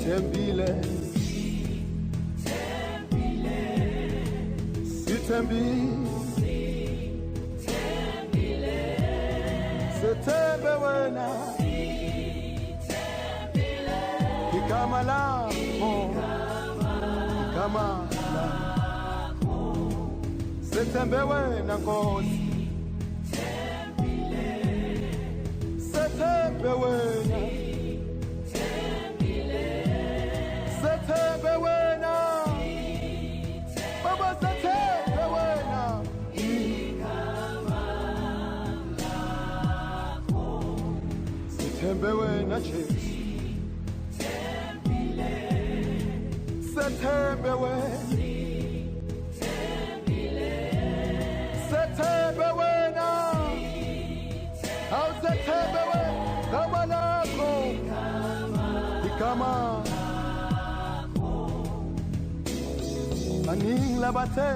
Sithembile, sithembile, sethembe wena, igama lakho, igama lakho, sethembe wena Nkosi, sethembe wena, sethembe wena Baba, sethembe wena, sethembe wena Jesu, sethembe wena, sethembe wena, awusethembe wena, gama lakho, igama. Baningi labathe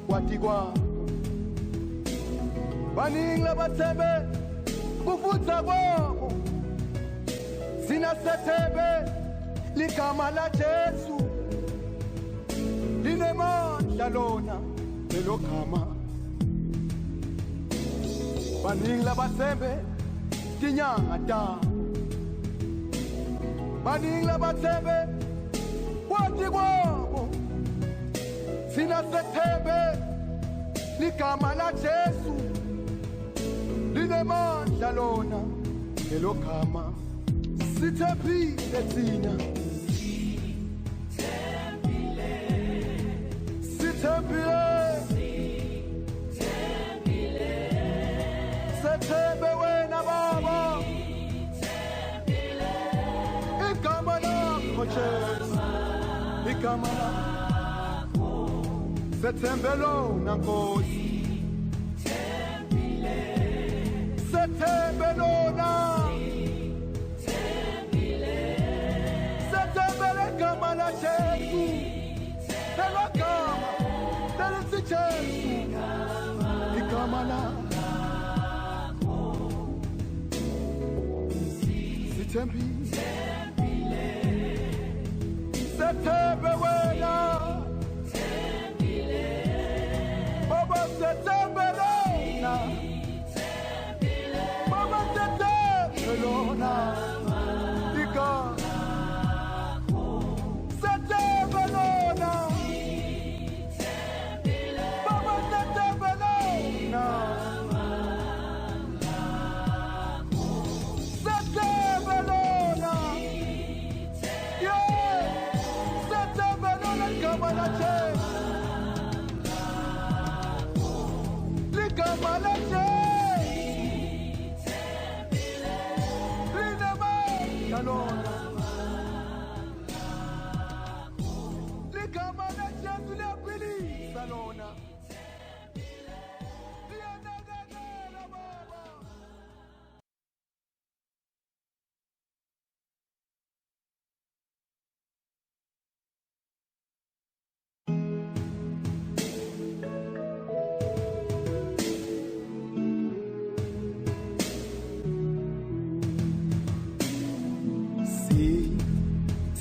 kwathi kwabo, baningi labathembe kufutha kwabo, sina sethembe ligama la Jesu, linemandla lona lelo gama. Baningi labathembe tinyanga tabo, baningi labathembe kwathi kwabo, sina sethembe ligama la Jesu, linemandla lona lelo gama. Sithembile thina, sithembile, sethembe wena Baba, igama lakho Jesu, igama lakho, sethembe lona Nkosi, sethembe lona, sethembe legama la Jesu, lelo gama lelithi Jesu, igama lakho, sithembile, sethembe wena Baba, sethembe lona, Baba, sethembe lona, igama, sethembe lona, Baba, sethembe lona, sethembe lona, yeah, sethembe lona igama la Jesu, ligama la Jesu, linemandla lona, ligama la Jesu liyaphilisa lona, liyanakekela Baba.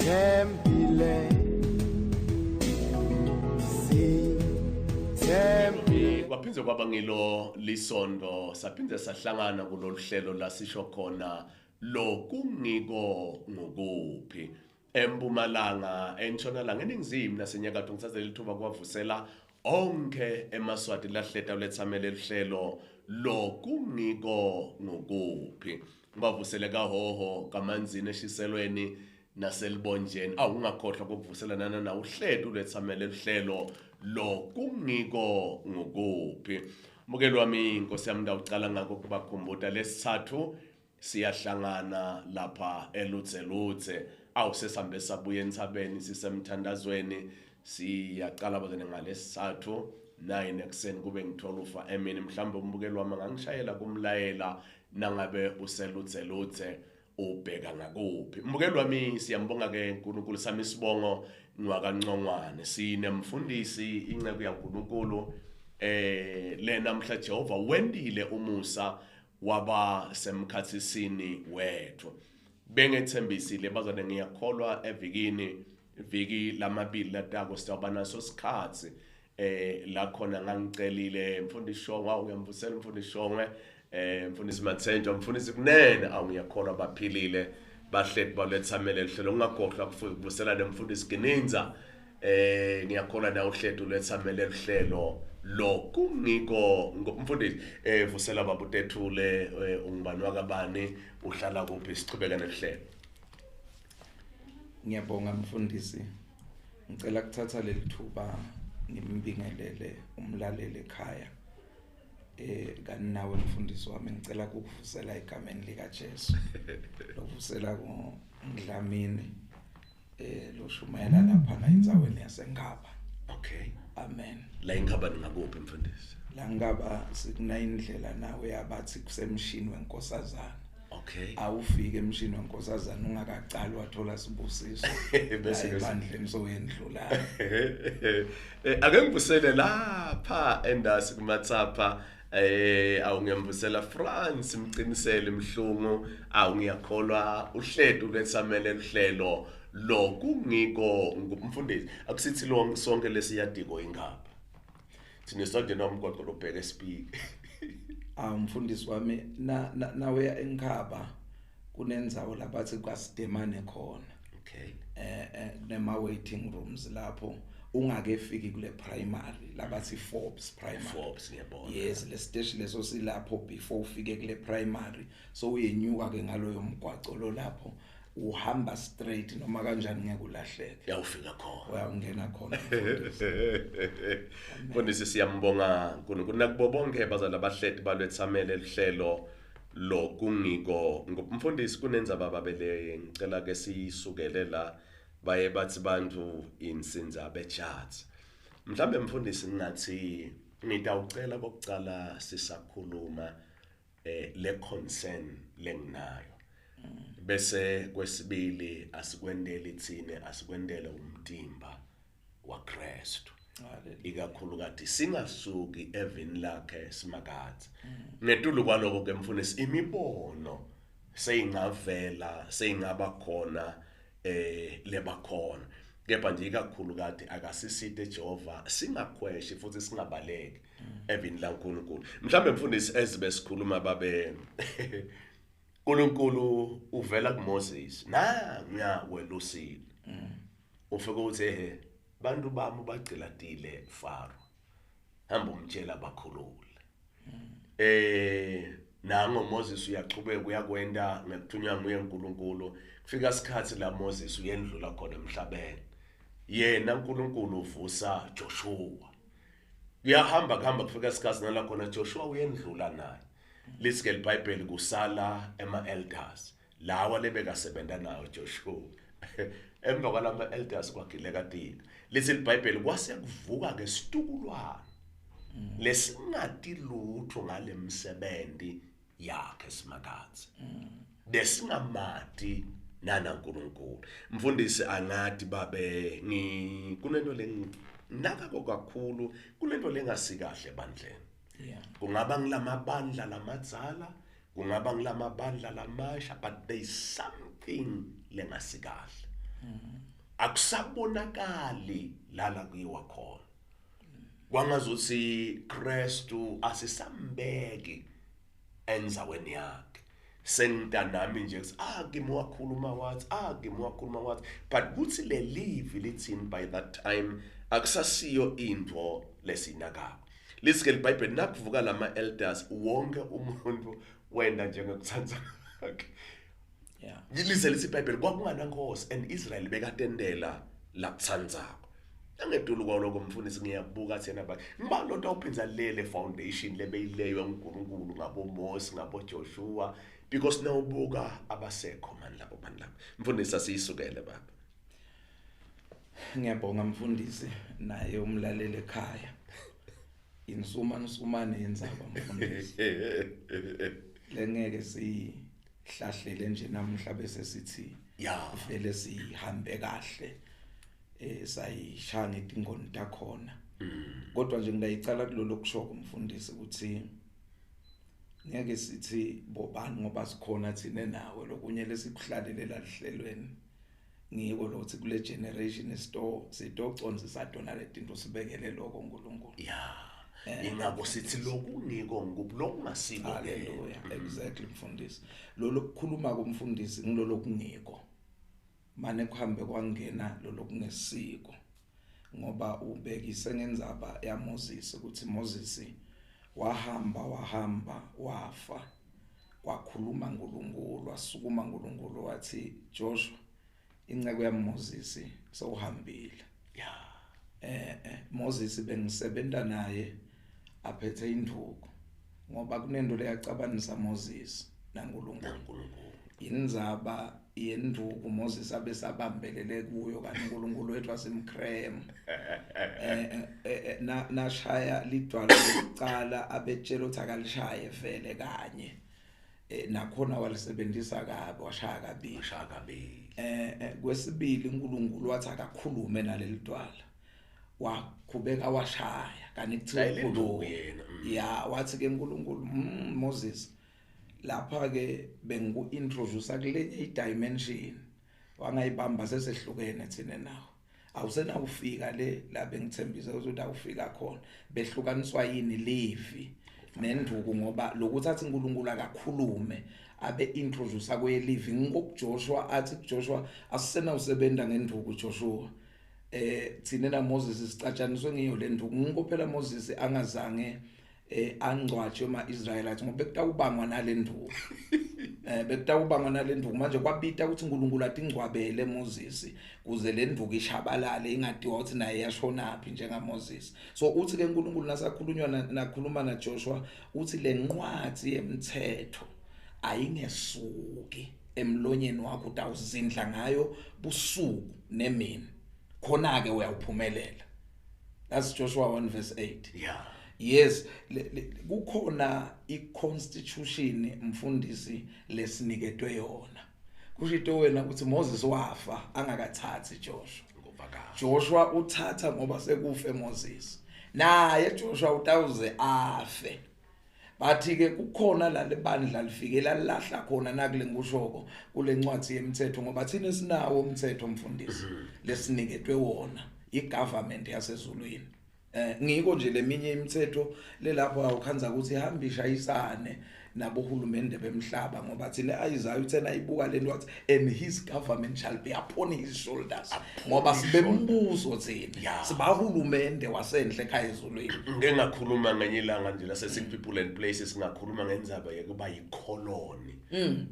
Sithembile, sithembile. Kwaphindze kwaba ngilo lisondo, saphindze sahlangana kulolu hlelo la sisho khona lokungiko ngukuphi eMpumalanga, eNtshonalanga, eNingizimu naseNyakatho. Ngithathe lithuba kwavusela onke emaSwati lahleta ulethamele luhlelo lokungiko ngukuphi. Ngibavusele kaHoho, kaManzini, eShiselweni naseLibonjeni. Awu, ungakhohlwa kokuvusela nana na uhlelo ulethamele luhlelo lokungiko ngukuphi. Mukeli wami, Nkosi yami, ndawucala ngako kubakhumbuta lesithathu siyahlangana lapha eLutselutse. Awu, sesambe sabuya entsabeni, sisemthandazweni, siyaqala bazene ngalesithathu 9 ekuseni kube ngithola ufa emini. Mhlawumbe umbukeli wami angangishayela kumlayela nangabe useLutselutse ubheka ngakuphi. Mbukeli wami, siyambonga ke uNkulunkulu. Sami isibongo ngwakaNcongwane, sinemfundisi inceku yaNkulunkulu lena mhla Jehova wendile umusa waba semkhathisini wethu. Bengethembisile bazane, ngiyakholwa evikini viki lamabili latako sitawuba naso sikhatsi la khona ngangicelile mfundisi Shongwe, awungiyamvusela mfundisi Shongwe, mfundisi Matsenjwa, mfundisi Kunene, awungiyakholwa baphilile bahleti balethamele lihlelo. Ungakhohlwa kuvusela nemfundisi Gininza, ngiyakholwa na uhleti ulethamele lihlelo lo kungiko. Mfundisi, vusela baba utethule, ungubani wakabani, uhlala kuphi, sichubeke nelihlelo. Ngiyabonga mfundisi. Ngicela kuthatha leli thuba ngimbingelele umlaleli ekhaya. Kani nawe mfundisi wami, ngicela ukuvusela egameni lika Jesu. Lokuvusela kuNdlamini loshumayela lapha na endzaweni yaseNgaba. Okay. Amen. La ingaba ningakuphi mfundisi? La ngaba sikuna indlela nawe yabathi kusemshini wenkosazana. Okay. Awufike emshini wenkosazana ungakacali wathola sibusiso. Bese ebandleni soyendlula. Ake ngivusele lapha endasi kumatsapha, awungiyamvusela France Mqinisele Mhlungu, awungiyakholwa uhletu letsamele lihlelo lo kungiko. Mfundisi, akusithi lo sonke lesiyadiko ingaba thina sonke nomgwaqo lobheka espeak. Awu mfundisi wami, na nawe enkhaba kunendzawo labathi kwasidemane khona. Okay. Kunema waiting rooms lapho ungakefiki kule primary labathi Forbes Primary. Forbes, ngiyabona. Yes, le station leso silapho before ufike kule primary, so uyenyuka ke ngaloyo mgwaco lo lapho uhamba straight noma kanjani ngeke ulahleke. Uyawufika khona. Uyawungena khona. Mfundisi, siyambonga uNkulunkulu nakubo bonke bazali abahleti balwethamele lihlelo lo kungiko. Mfundisi, kunendzaba babele ngicela ke siyisukele la baye bathi bantu insinza bechat. Mhlambe mfundisi ngingathi ngitawucela kokucala sisakhuluma le concern lenginayo, bese kwesibili asikwendeli thine, asikwendele umtimba waKristu, ikakhulukati singasuki evini lakhe simakatsi. Ngetulu kwaloko ke mfundisi, imibono seyingavela, seyingaba khona, lebakhona, kepha nje ikakhulukati akasisite Jehova singakhweshi futhi singabaleki evini laNkulunkulu. Mhlambe mfundisi, ezibe sikhuluma babe uNkulunkulu uvela kuMoses nanga welusile, ufike uthi ehe bantu bami bagcilatile Faro, hamba umtshela bakhulule. Nango Moses uyachubeka uyakwenda ngekuthunywa nguye uNkulunkulu. Kufika isikhathi la Moses uyendlula khona emhlabeni, yena uNkulunkulu uvusa Joshua, uyahamba kuhamba kufika isikhathi nala khona Joshua uyendlula naye. Lithi ke iBhayibheli kusala ema elders lawa lebekasebenza nayo Joshua. Emva kwalama elders kwagileka tika. Lithi iBhayibheli kwase kuvuka ke situkulwane lesingati lutho ngalemsebenzi yakhe simakatsi, besingamati nana uNkulunkulu. Mfundisi, angadi babe ngi kunento lenginaka kakhulu, kunento lengasikahle ebandleni. Kungaba ngilamabandla lamadzala, kungaba ngilamabandla lamasha, but there is something lengasikahle. Akusabonakali lala kuyiwa khona. Kwangazuthi Kristu asisambeki endzaweni yakhe. Sengimntanami nje kuthi kimi wakhuluma wathi, kimi wakhuluma wathi, but kuthi le livi lithini by that time akusasiyo intfo lesinakako. Lithi ke iBhayibheli nakuvuka lama elders wonke umuntu wenda njengekutsandza kwakhe. Lize lithi iBhayibheli kwakunganankosi and Israel bekatendela lakutsandzako. Angedulu kwaloko mfundisi, ngiyabuka thina ba ngiba lonto awuphinza lele foundation lebeyileyo uNkulunkulu ngabo Moses ngabo Joshua, because nawubuka abasekho mani labo bantu labo. Mfundisi, asiyisukele baba. Ngiyabonga mfundisi, naye umlaleli ekhaya. Insuma nsumane yenzaba mfundisi. Lengeke sihlahlele nje namhla bese sithi vele sihambe kahle. Sayishaya ngetingoni takhona. Kodwa nje ngiyayicala kulolo kusho kumfundisi ukuthi Ngeke sithi bobani ngoba sikhona thina nawe, lokunye lesikuhlalele la lihlelweni ngiko lokuthi kule generation store sitocondzisa tona letinto, sibekele lokho uNkulunkulu. Ya, ingako sithi lokungiko ngikuphi, lokungasiko. Hallelujah, exactly mfundisi. Lo lokukhuluma kumfundisi ngilolo kungiko, mane kuhambe kwangena lo lokungesiko, ngoba ubekise ngendzaba yaMoses ukuthi Moses wahamba wafa, kwakhuluma uNkulunkulu, wasukuma uNkulunkulu wathi Joshua, inceke yaMoses sewuhambile. Moses bengisebenza naye aphethe induku, ngoba kunento leyacabanisa Moses naNkulunkulu. Indzaba yenduku Moses abesabambelele kuyo, kanti uNkulunkulu wethu asimkrem. Nashaya lidwala lokucala abetshela ukuthi akalishaye vele kanye, nakhona walisebenzisa kabi, washaya kabili. Washaya kabili. Kwesibili uNkulunkulu wathi akakhulume naleli dwala, waqhubeka washaya kanti kuthiwa ukhuluma. Ya, wathi ke uNkulunkulu, Moses, lapha ke bengiku introduce kulenye idimension wangayibamba, sesehlukene thina nawe, awusenakufika le la bengithembisa ukuthi awufika khona. Behlukaniswa yini? Livi nenduku, ngoba lokuthi athi uNkulunkulu akakhulume abe introduce kwelivi, ngokuJoshua athi kuJoshua asisena usebenza ngenduku Joshua, thina na Moses sicatshaniswe ngiyo le nduku. Ngikho phela Moses angazange angcwatshwe ema-Israyeli athi ngoba bekutawubangwa nalenduku, bekutawubangwa nalenduku. Manje kwabita ukuthi uNkulunkulu atingcwabele Moses kuze le nduku ishabalale, ingadiwa ukuthi naye yashonaphi njengaMoses. So uthi ke uNkulunkulu nasakhulunywa nakhuluma na Joshua uthi lencwadi yemthetho ayingesuki emlonyeni wakho, utawuzindla ngayo busuku nemini, khona ke uyawuphumelela. That's Joshua 1 verse 8. Yes, kukhona iconstitution mfundisi lesiniketwe yona. Kusho into wena ukuthi Moses wafa angakathathi Joshua. Joshua uthatha ngoba sekufe Moses. Naye Joshua utawuze afe. Bathi ke kukhona la lebandla lifikela lahla khona nakule ngushoko kule ncwadi yemthetho, ngoba thina sinawo umthetho mfundisi lesiniketwe wona igovernment yasezulwini. Ngiko nje leminye imithetho lelapho awukhanza ukuthi ihamba ishayisane nabohulumende bemhlaba, ngoba thina ayizayo uthena ibuka lento wathi and his government shall be upon his shoulders, ngoba sibembuso thina, sibahulumende wasenhle ekhaya ezulwini. Ngeke ngakhuluma ngenye ilanga nje lase sick people and places, ngakhuluma ngendzaba yekuba yicolony,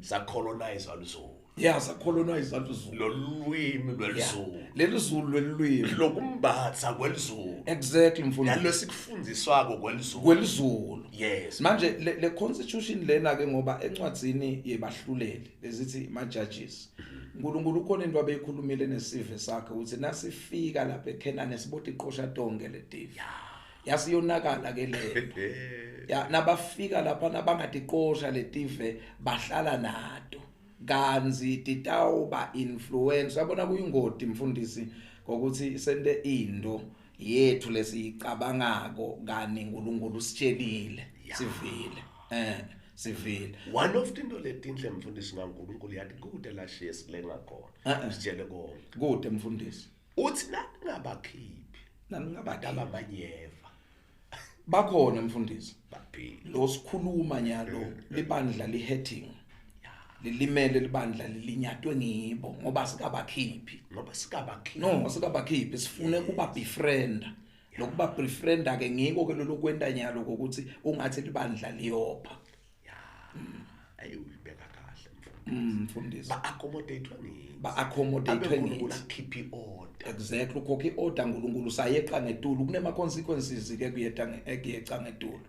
sacolonize luzulu. Ya, sacolonize luzulu. Lolwimi lwelizulu. Leli zulu lwelwimi. Lokumbatha kwelizulu. Exactly mfundisi. Nalesikufundziswako kwelizulu. Kwelizulu. Yes. Manje le constitution lena ke, ngoba encwadzini yebahluleli lezithi ma judges, uNkulunkulu ukhona into abeyikhulumile nesive sakhe ukuthi nasifika lapha eKhenani siboti iqosha tonke letive. Yasiyonakala ke le. Ya, nabafika lapha nabangatiqosha letive bahlala nato. Kanzi titawuba influence, yabona kuyingodi mfundisi ngokuthi sente into yethu lesiyicabangako kani uNkulunkulu usitshelile, sivile, sivile. One of tinto letinhle mfundisi ngaNkulunkulu, yathi kude la shiye silenga khona, sitshele konke kude mfundisi. Uthi naningabakhiphi, naningabakhiphi abamanyeva bakhona mfundisi, baphila lo sikhuluma nyalo libandla liheading lilimele, libandla lilinyatwe ngibo ngoba sikabakhiphi, ngoba sikabakhiphi. No, sikabakhiphi, sifune kuba befriend, lokuba befriend ke ngiko ke lokwenta nyalo ukuthi ungathi libandla liyopha. Ya, ayubeka kahle mfundisi. Mfundisi, ba accommodate ngithi, ba accommodate ngithi akhiphi order. Exactly, ukhokha iorder uNkulunkulu sayeqa ngetulu, kunema consequences ke kuyeta ekuyeca ngetulu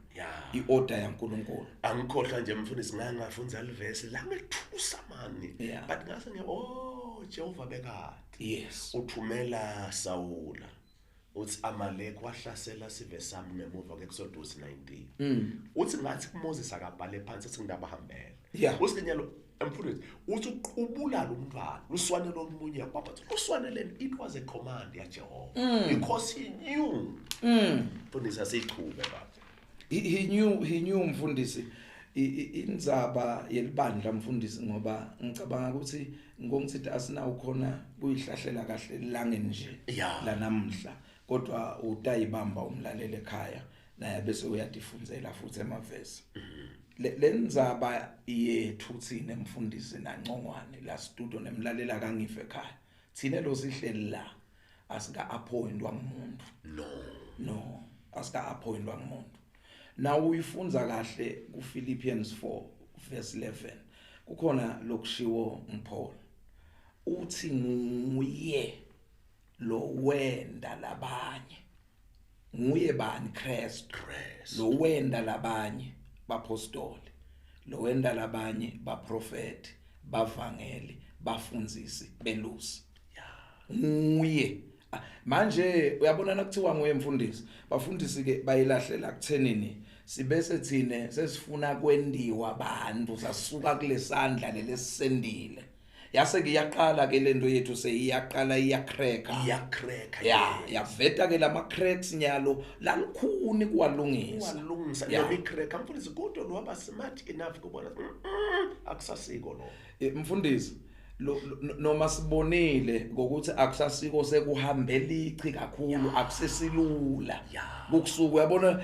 iorder yaNkulunkulu. Angikhohlwa nje mfundisi, ngangafundza livesi la ngethusa mani, but ngase nge oh Jehova bekade. Yes. Uthumela Sawula uthi Amalek wahlasela sive sami ngemuva kweExodus 19. Uthi ngathi kuMoses akabhale phansi ethi ngidabahambela. Uthi nyalo mfundisi uthi uqubula lo mntwana luswane lomunye kwapha luswane, it was a command ya Jehova because he knew. Mfundisi asichube baba. He knew, he knew mfundisi. Indzaba yelibandla mfundisi, ngoba ngicabanga ukuthi ngongisithi asinawo khona kuyihlahlela kahle langeni nje lanamhla, kodwa utayibamba umlaleli ekhaya naye bese uyatifundzela futhi emavesi. Lendzaba yethu thina mfundisi naNcongwane la studio nemlalela kangife ekhaya, thina lo sihleli la asika appointwa ngumuntu. No, asika appointwa ngumuntu. Naw uyifunza kahle ku Philippians 4 verse 11, kukhona lokushiwo nguPaul, uthi nguye lo wenda labanye. Nguye bani? Christ. Lo wenda labanye bapostoli, lo wenda labanye baprofeti, bavangeli, bafundzisi, belusi. Nguye. Manje uyabona nakuthiwa nguye mfundisi, bafundisi ke bayilahlela kuthenini sibese thine sesifuna kwendiwa abantu, sasuka kulesandla lelesendile, yase ke iyaqala ke lento yethu, seyiyaqala iyacracka. Iyacracka. Ya, yaveta ke lama cracks nyalo lalukhuni kuwalungisa. Walungisa noma icrack mfundisi, kodwa lo waba smart enough kubona akusasiko lo. Mfundisi, noma sibonile ngokuthi akusasiko, sekuhambela ichi kakhulu, akusesilula kukusuka. Uyabona,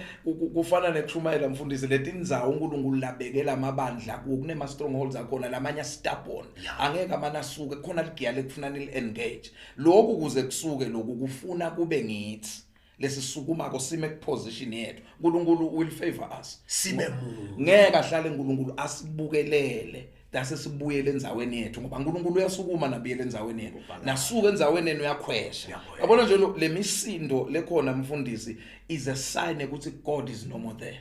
kufana nekushumayela mfundisi, letindzawo uNkulunkulu labekela amabandla kuwo kunema strongholds akhona lamanye stubborn, angeke amane asuke khona, ligiya lekufuna nil engage lokhu kuze kusuke. Lokhu kufuna kube ngithi lesisukumako sime kuposition yethu. uNkulunkulu will favor us. Sibe munye. Ngeke ahlale uNkulunkulu asibukelele dase sibuyele endzaweni yethu, ngoba uNkulunkulu uyasukuma nabuyele endzaweni yethu, nasuka endzaweni yenu uyakhwesha. Uyakhwesha. Yabona nje lemisindo lekhona mfundisi is a sign ukuthi God is no more there.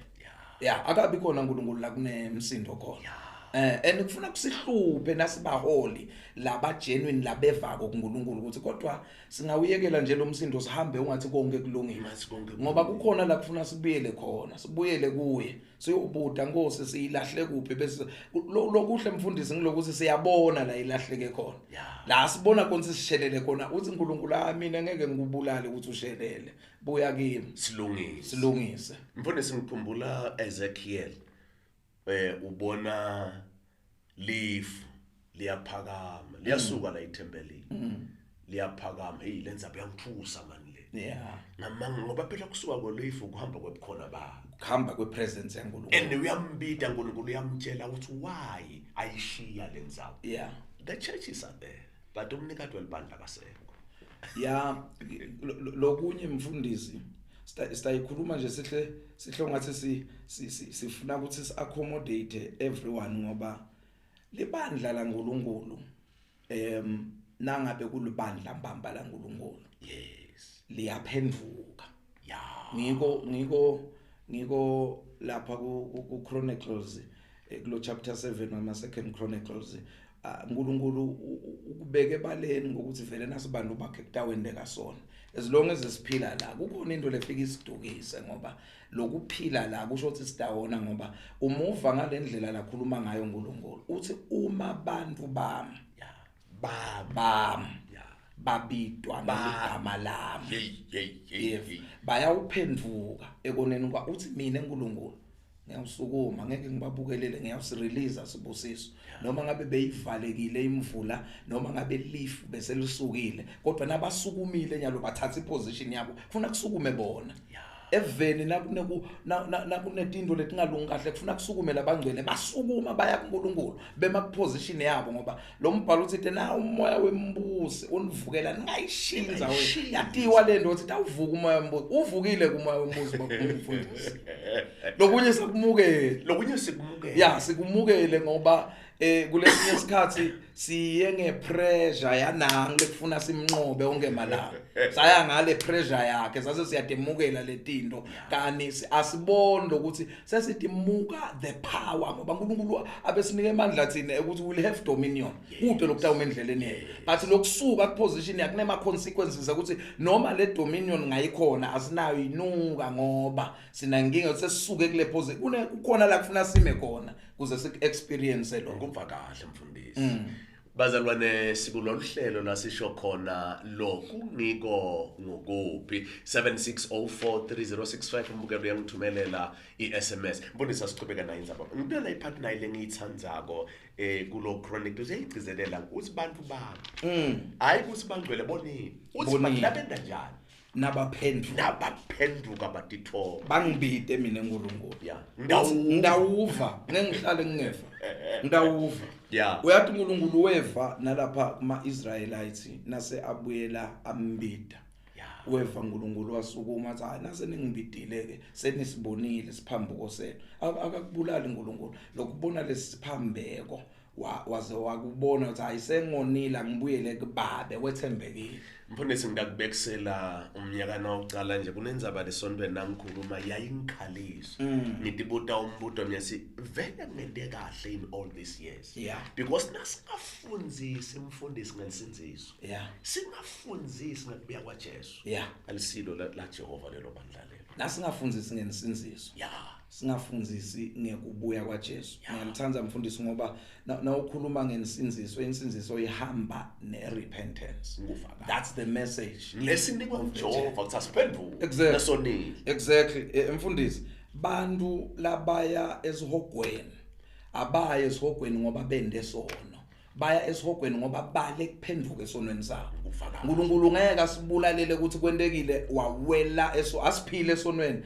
Yeah, akabi khona uNkulunkulu la kunemsindo khona. And kufuna kusihluphe nasibaholi laba genuine labevako kuNkulunkulu ukuthi kodwa singawuyekela nje lo msindo sihambe ungathi konke kulungile. Ungathi konke. Ngoba kukhona la kufuna sibuyele khona, sibuyele kuye, siyobuta Nkosi siyilahle kuphi, bese lokuhle mfundisi ngilokuthi siyabona la ilahleke khona. La sibona khona sishelele khona, uthi uNkulunkulu, ah, mina ngeke ngikubulale ukuthi ushelele, buya kimi. Silungise. Silungise. Mfundisi, ngikhumbula Ezekiel, ubona lifu liyaphakama, liyasuka la ithempelini, liyaphakama. Hey, lenza buyangithusa mani le. Ngamanga ngoba phela kusuka kwelifu kuhamba kwebukhona bakhe, kuhamba kwepresence yaNkulunkulu. And uyambida uNkulunkulu, uyamtshela ukuthi why ayishiya lendzawo. The churches are there, but umnikati welibandla akasekho. Ya, lokunye mfundisi sitayikhuluma nje sihle sihle ngathi sifuna ukuthi si accommodate everyone, ngoba libandla laNkulunkulu nangabe kulibandla mbamba laNkulunkulu liyaphenduka. Ngiko lapha ku Chronicles, kulo chapter 7 noma Second Chronicles, uNkulunkulu ukubeke ebaleni ngokuthi vele nasibantu bakhe kutawendeka sona as long as siphila la. Kukhona into lefika isidukise, ngoba lokuphila la kusho ukuthi sidawona, ngoba umuva ngalendlela lakhuluma ngayo uNkulunkulu, uthi uma bantu bami bami babidwa ngegama lami, Hey hey hey hey. Bayawuphenduka ekoneni kwa, uthi mina uNkulunkulu ngiyawusukuma, ngeke ngibabukelele, ngiyawusirelease sibusiso, noma ngabe beyivalekile imvula, noma ngabe lifu bese lisukile, kodwa nabasukumile nyalo bathatha iposition yabo, kufuna kusukume bona. Eveni nakuneku nakunetinto letingalungi kahle, kufuna kusukume labangcwele, basukuma baya kuNkulunkulu, bema kuposition yabo, ngoba lo mbhalo uthi na umoya wembusi univukela ningayishiyi indzawo. Ningayishiyi. Yatiwa le nto uthi awuvuka umoya wembusi, uvukile kumoya wembusi bakumfundisi, lokunye sikumukele. Lokunye sikumukele. Ya, sikumukele, ngoba kulesinye isikhathi siye ngepressure yanangi lekufuna simnqobe onke malanga, saya ngale pressure yakhe, sase siyademukela letinto, kani asiboni lokuthi sesidimuka the power, ngoba uNkulunkulu abesinike amandla thina ukuthi we'll have dominion kude lokutawuma endleleni yethu, but lokusuka ku position yakhe kunema consequences ukuthi noma le dominion ngayikhona asinayo inuka, ngoba sina inkinga sesisuke kule position, kune kukhona la kufuna sime khona kuze sik experience lo. Ngumva kahle mfundisi. Bazalwane, sikulolu hlelo lasisho khona lokungiko ngokuphi. 76043065 umbukelo uyangithumelela i-SMS. Mbonisa, sichubeka nayo indzaba. Ngibona ipart nayo lengiyitsandzako kulo Chronicles eyigcizelela ukuthi bantu bami. Hayi ukuthi bangcwele bonini. Uthi Bonini. bantu labenda njani? Nabaphendvuka. Nabaphenduka batithoba. Bangibide mina uNkulunkulu. Ndawuva. Ndawuva, ngeke ngihlale ngingeva. Ndawuva. Uyathi uNkulunkulu weva nalapha kuma Israelites nase abuyela ambida. Weva uNkulunkulu wasukuma athi, hayi, nase ningibidile ke, senisibonile siphambuko senu. Akakubulali uNkulunkulu. Lokubona lesiphambeko waze wakubona ukuthi hayi, sengonile, ngibuyele kubabe wethembekile. Mfundisi, ngidakubekisela umnyaka nawucala nje kunendzaba lesontweni nangikhuluma yayingikhalisa. Ngitibuta umbuto ngiyasi vele ngente kahle in all these years. Because nasingafundzisi mfundisi ngensindziso. Singafundzisi ngekubuya kwaJesu. Alisilo la Jehova lelo bandla lelo. Nasingafundzisi ngensindziso. Singafundzisi ngekubuya kwaJesu. Ngiyamthanda mfundisi ngoba nawukhuluma ngensindziso, insindziso ihamba ne-repentance. Ngufakazi. That's the message. Lesinikwa nguJehova ukuthi asiphenduke. Nasonile. Exactly. Mfundisi, bantu labaya esihogweni abaye esihogweni ngoba bende sono. Baya esihogweni ngoba bale kuphenduka esonweni sabo. Ufakazi. uNkulunkulu ngeke asibulalele ukuthi kwentekile wawela eso asiphile esonweni.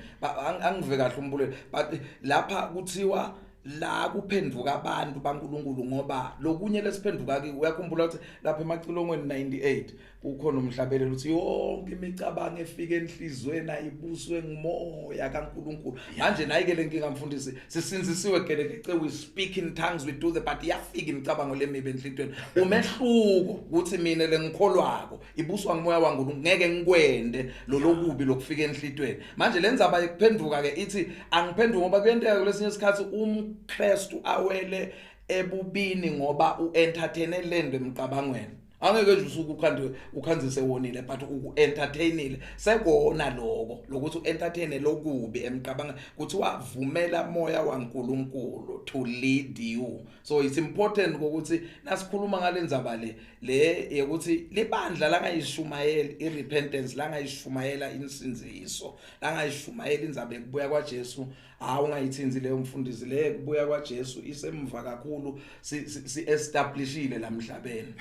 Angive kahle umbulelo. But lapha kuthiwa la kuphenduka abantu baNkulunkulu ngoba lokunye lesiphenduka ki, uyakhumbula ukuthi lapha emacilongweni 98 kukhona umhlabelelo uthi yonke imicabango efika enhlizweni ayibuswe ngumoya kaNkulunkulu. Manje nayi ke lenkinga mfundisi, sisinzisiwe gelekece, we speak in tongues, we do the, but iyafika imicabango lemibi enhlizweni. Umehluko ukuthi mina lengikholwako ibuswa ngumoya waNkulunkulu, ngeke ngikwende lolokubi lokufika enhlizweni. Manje lenzaba yekuphenduka ke ithi angiphenduke ngoba kuyenteka kulesinye isikhathi umKristu awele ebubini ngoba uentertaine lento emcabangweni. Angeke nje usuke ukhanzise wonile, but uku-entertainile. Sekona lokho lokuthi uentertaine lokubi emcabangweni, kuthi wavumela moya waNkulunkulu to lead you. So it's important ukuthi nasikhuluma ngalendzaba le yokuthi libandla langayishumayeli irepentance, langayishumayela insindziso, langayishumayela indzaba ekubuya kwaJesu. Hawu, ungayithinzi leyo mfundisi, le kubuya kwaJesu isemva kakhulu, si establishile lamhlabeni.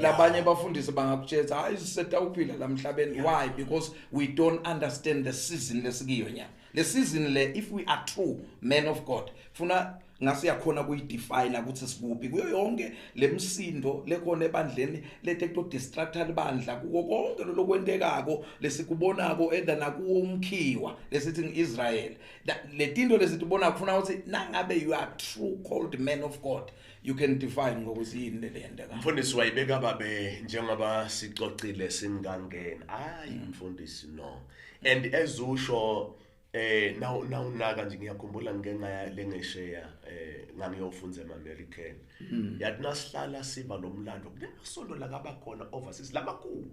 Labanye bafundisi bangakutshela hayi sisetawuphila lamhlabeni. Why? Because we don't understand the season lesikiyo nya. Le season le, if we are true men of God, funa ngasiyakhona kuyidefine ukuthi sikuphi kuyo yonke lemsindo lekhona ebandleni lete kuto distracta libandla kuko konke lokwentekako lesikubonako enda nakuwo umkhiwa lesithi ngiIsrael. Letinto lesitibona kufuna ukuthi nangabe you are true called man of God, you can define ngokuthi yini le yenteka. Mfundisi, wayibeka babe njengoba sicocile singangena. Hayi mfundisi, no. And ezusho nawunaka nje ngiyakhumbula ngike ngaya lengesheya, ngangiyofunda ema-American. Yathi nasihlala siba lo mlando kunemasonto la kabakhona overseas lamakhulu.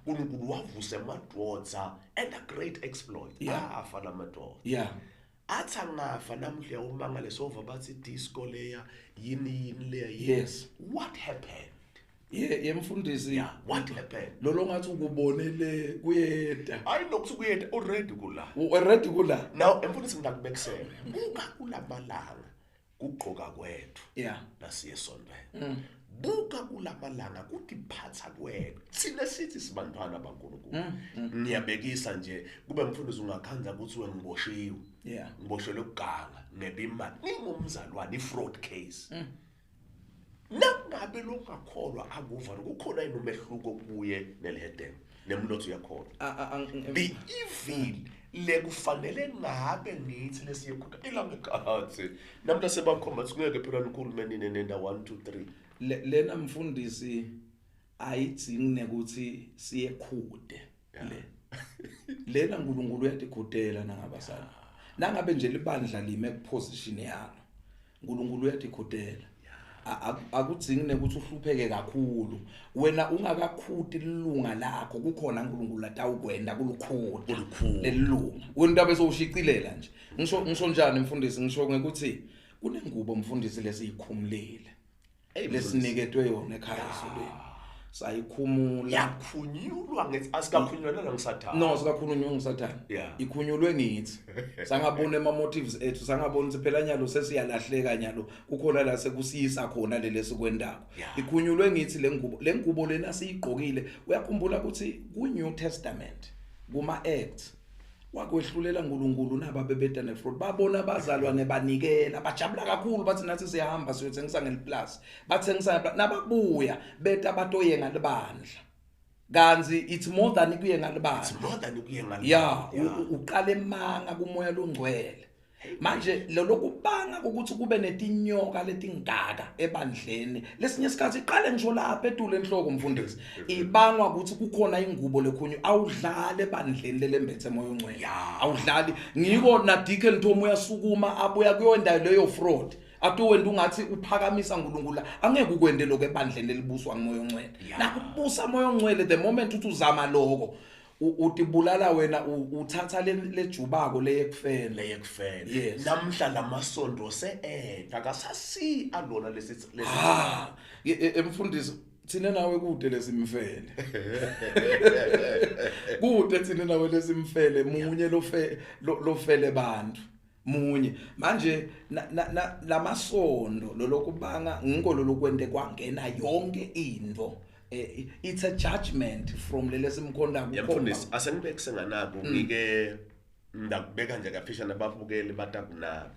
uNkulunkulu wavusa emadvodza and a great exploit. Afa lamadvodza. Athi angafa namuhla umangale sova bathi disco leya yini yini leya yini. What happened? Ye mfundisi. Yeah, what happened? Lolo ngathi ukubonele kuyeda. Hayi nokuthi kuyeda, already kula. Already kula. Now mfundisi ngakubekisela. Buka kulamalanga kugqoka kwethu. Nasiye esontweni. Buka kulamalanga kutiphatha kwethu. Sine sithi sibantwana baNkulunkulu. Ngiyabekisa nje kube mfundisi ungakhanza ukuthi wengiboshiwe. Ngiboshelwe ukuganga ngebe imali. Ngingumzalwane i-fraud case. Nangabe lokungakholwa akuva kukhona yini umehluko kuye nelihedeni nemlotho uyakholwa. The evil lekufanele ngabe ngithi lesiyekhutha ilanga ekhatsi namhla sebakhomba singeke phela nikhulume nini nenda 1 2 3. Lena mfundisi ayidzingi nekuthi siyekhude le. Lena uNkulunkulu uyatikhudela nangabasana. Nangabe nje libandla lime kuposition yalo, uNkulunkulu uyatikhudela. Akudzingi nekuthi uhlupheke kakhulu. Wena ungakakhuti ilunga lakho, kukhona uNkulunkulu atawukwenda kulukhuta Kulukhuta. lelunga. Wena into abesowushicilela nje. Ngisho njani mfundisi, ngisho ngekuthi kunengubo mfundisi lesiyikhumulile. Lesiniketwe yona ekhaya ezulwini sayikhumula. Yakhunyulwa ngethi asikakhunyulwa ngisathana. No, sikakhulunywa ngisathana. Ikhunyulwe ngithi sangabona ema motives ethu, sangabona ukuthi phela nyalo sesiyalahleka, nyalo kukhona la sekusiyisa khona lele sikwendako. Ikhunyulwe ngithi le ngubo lena siyigqokile. Uyakhumbula ukuthi ku New Testament, kuma Acts, wakwehlulela uNkulunkulu naba bebeda nefraud, babona abazalwane banikela, bajabula kakhulu, bathi nathi siyahamba siyothengisa ngeliplus, bathengisa, nababuya beta batoyenga libandla, kanzi it's more than kuyenga libandla. It's more than ukuyenga. Ya, uqala emanga kumoya longcwele. Manje lolokubanga ukuthi kube netinyoka letingaka ebandleni lesinye isikhathi iqale ngisho lapha etule enhloko, mfundisi, ibangwa ukuthi kukhona ingubo lekhunyu. Awudlali ebandleni lelembethe moya ongcwele, awudlali. Ngiko na Deacon Tom uyasukuma abuya kuyo indawo leyo fraud, ati wena ungathi uphakamisa uNkulunkulu, angeke ukwende lokho ebandleni lelibuswa ngumoya ongcwele. Nakubusa moya ongcwele, the moment uthi uzama lokho, utibulala wena, uthatha lejubako leyekufela. Leyekufela. Yes. Namhla lamasondo se-eda akasasi alona lesi lesi. Ah, emfundisi, thina nawe kude lesimfele, kude thina nawe lesimfele. Munye lofe lofele bantu munye. Manje lamasondo lolokubanga ngiko lolokwente kwangena yonke into. It's a judgment from lele simkhonda. Yamfundisi, asengibeke senganako, ngike ndakubeka nje kafishane, ababukeli batakunaka.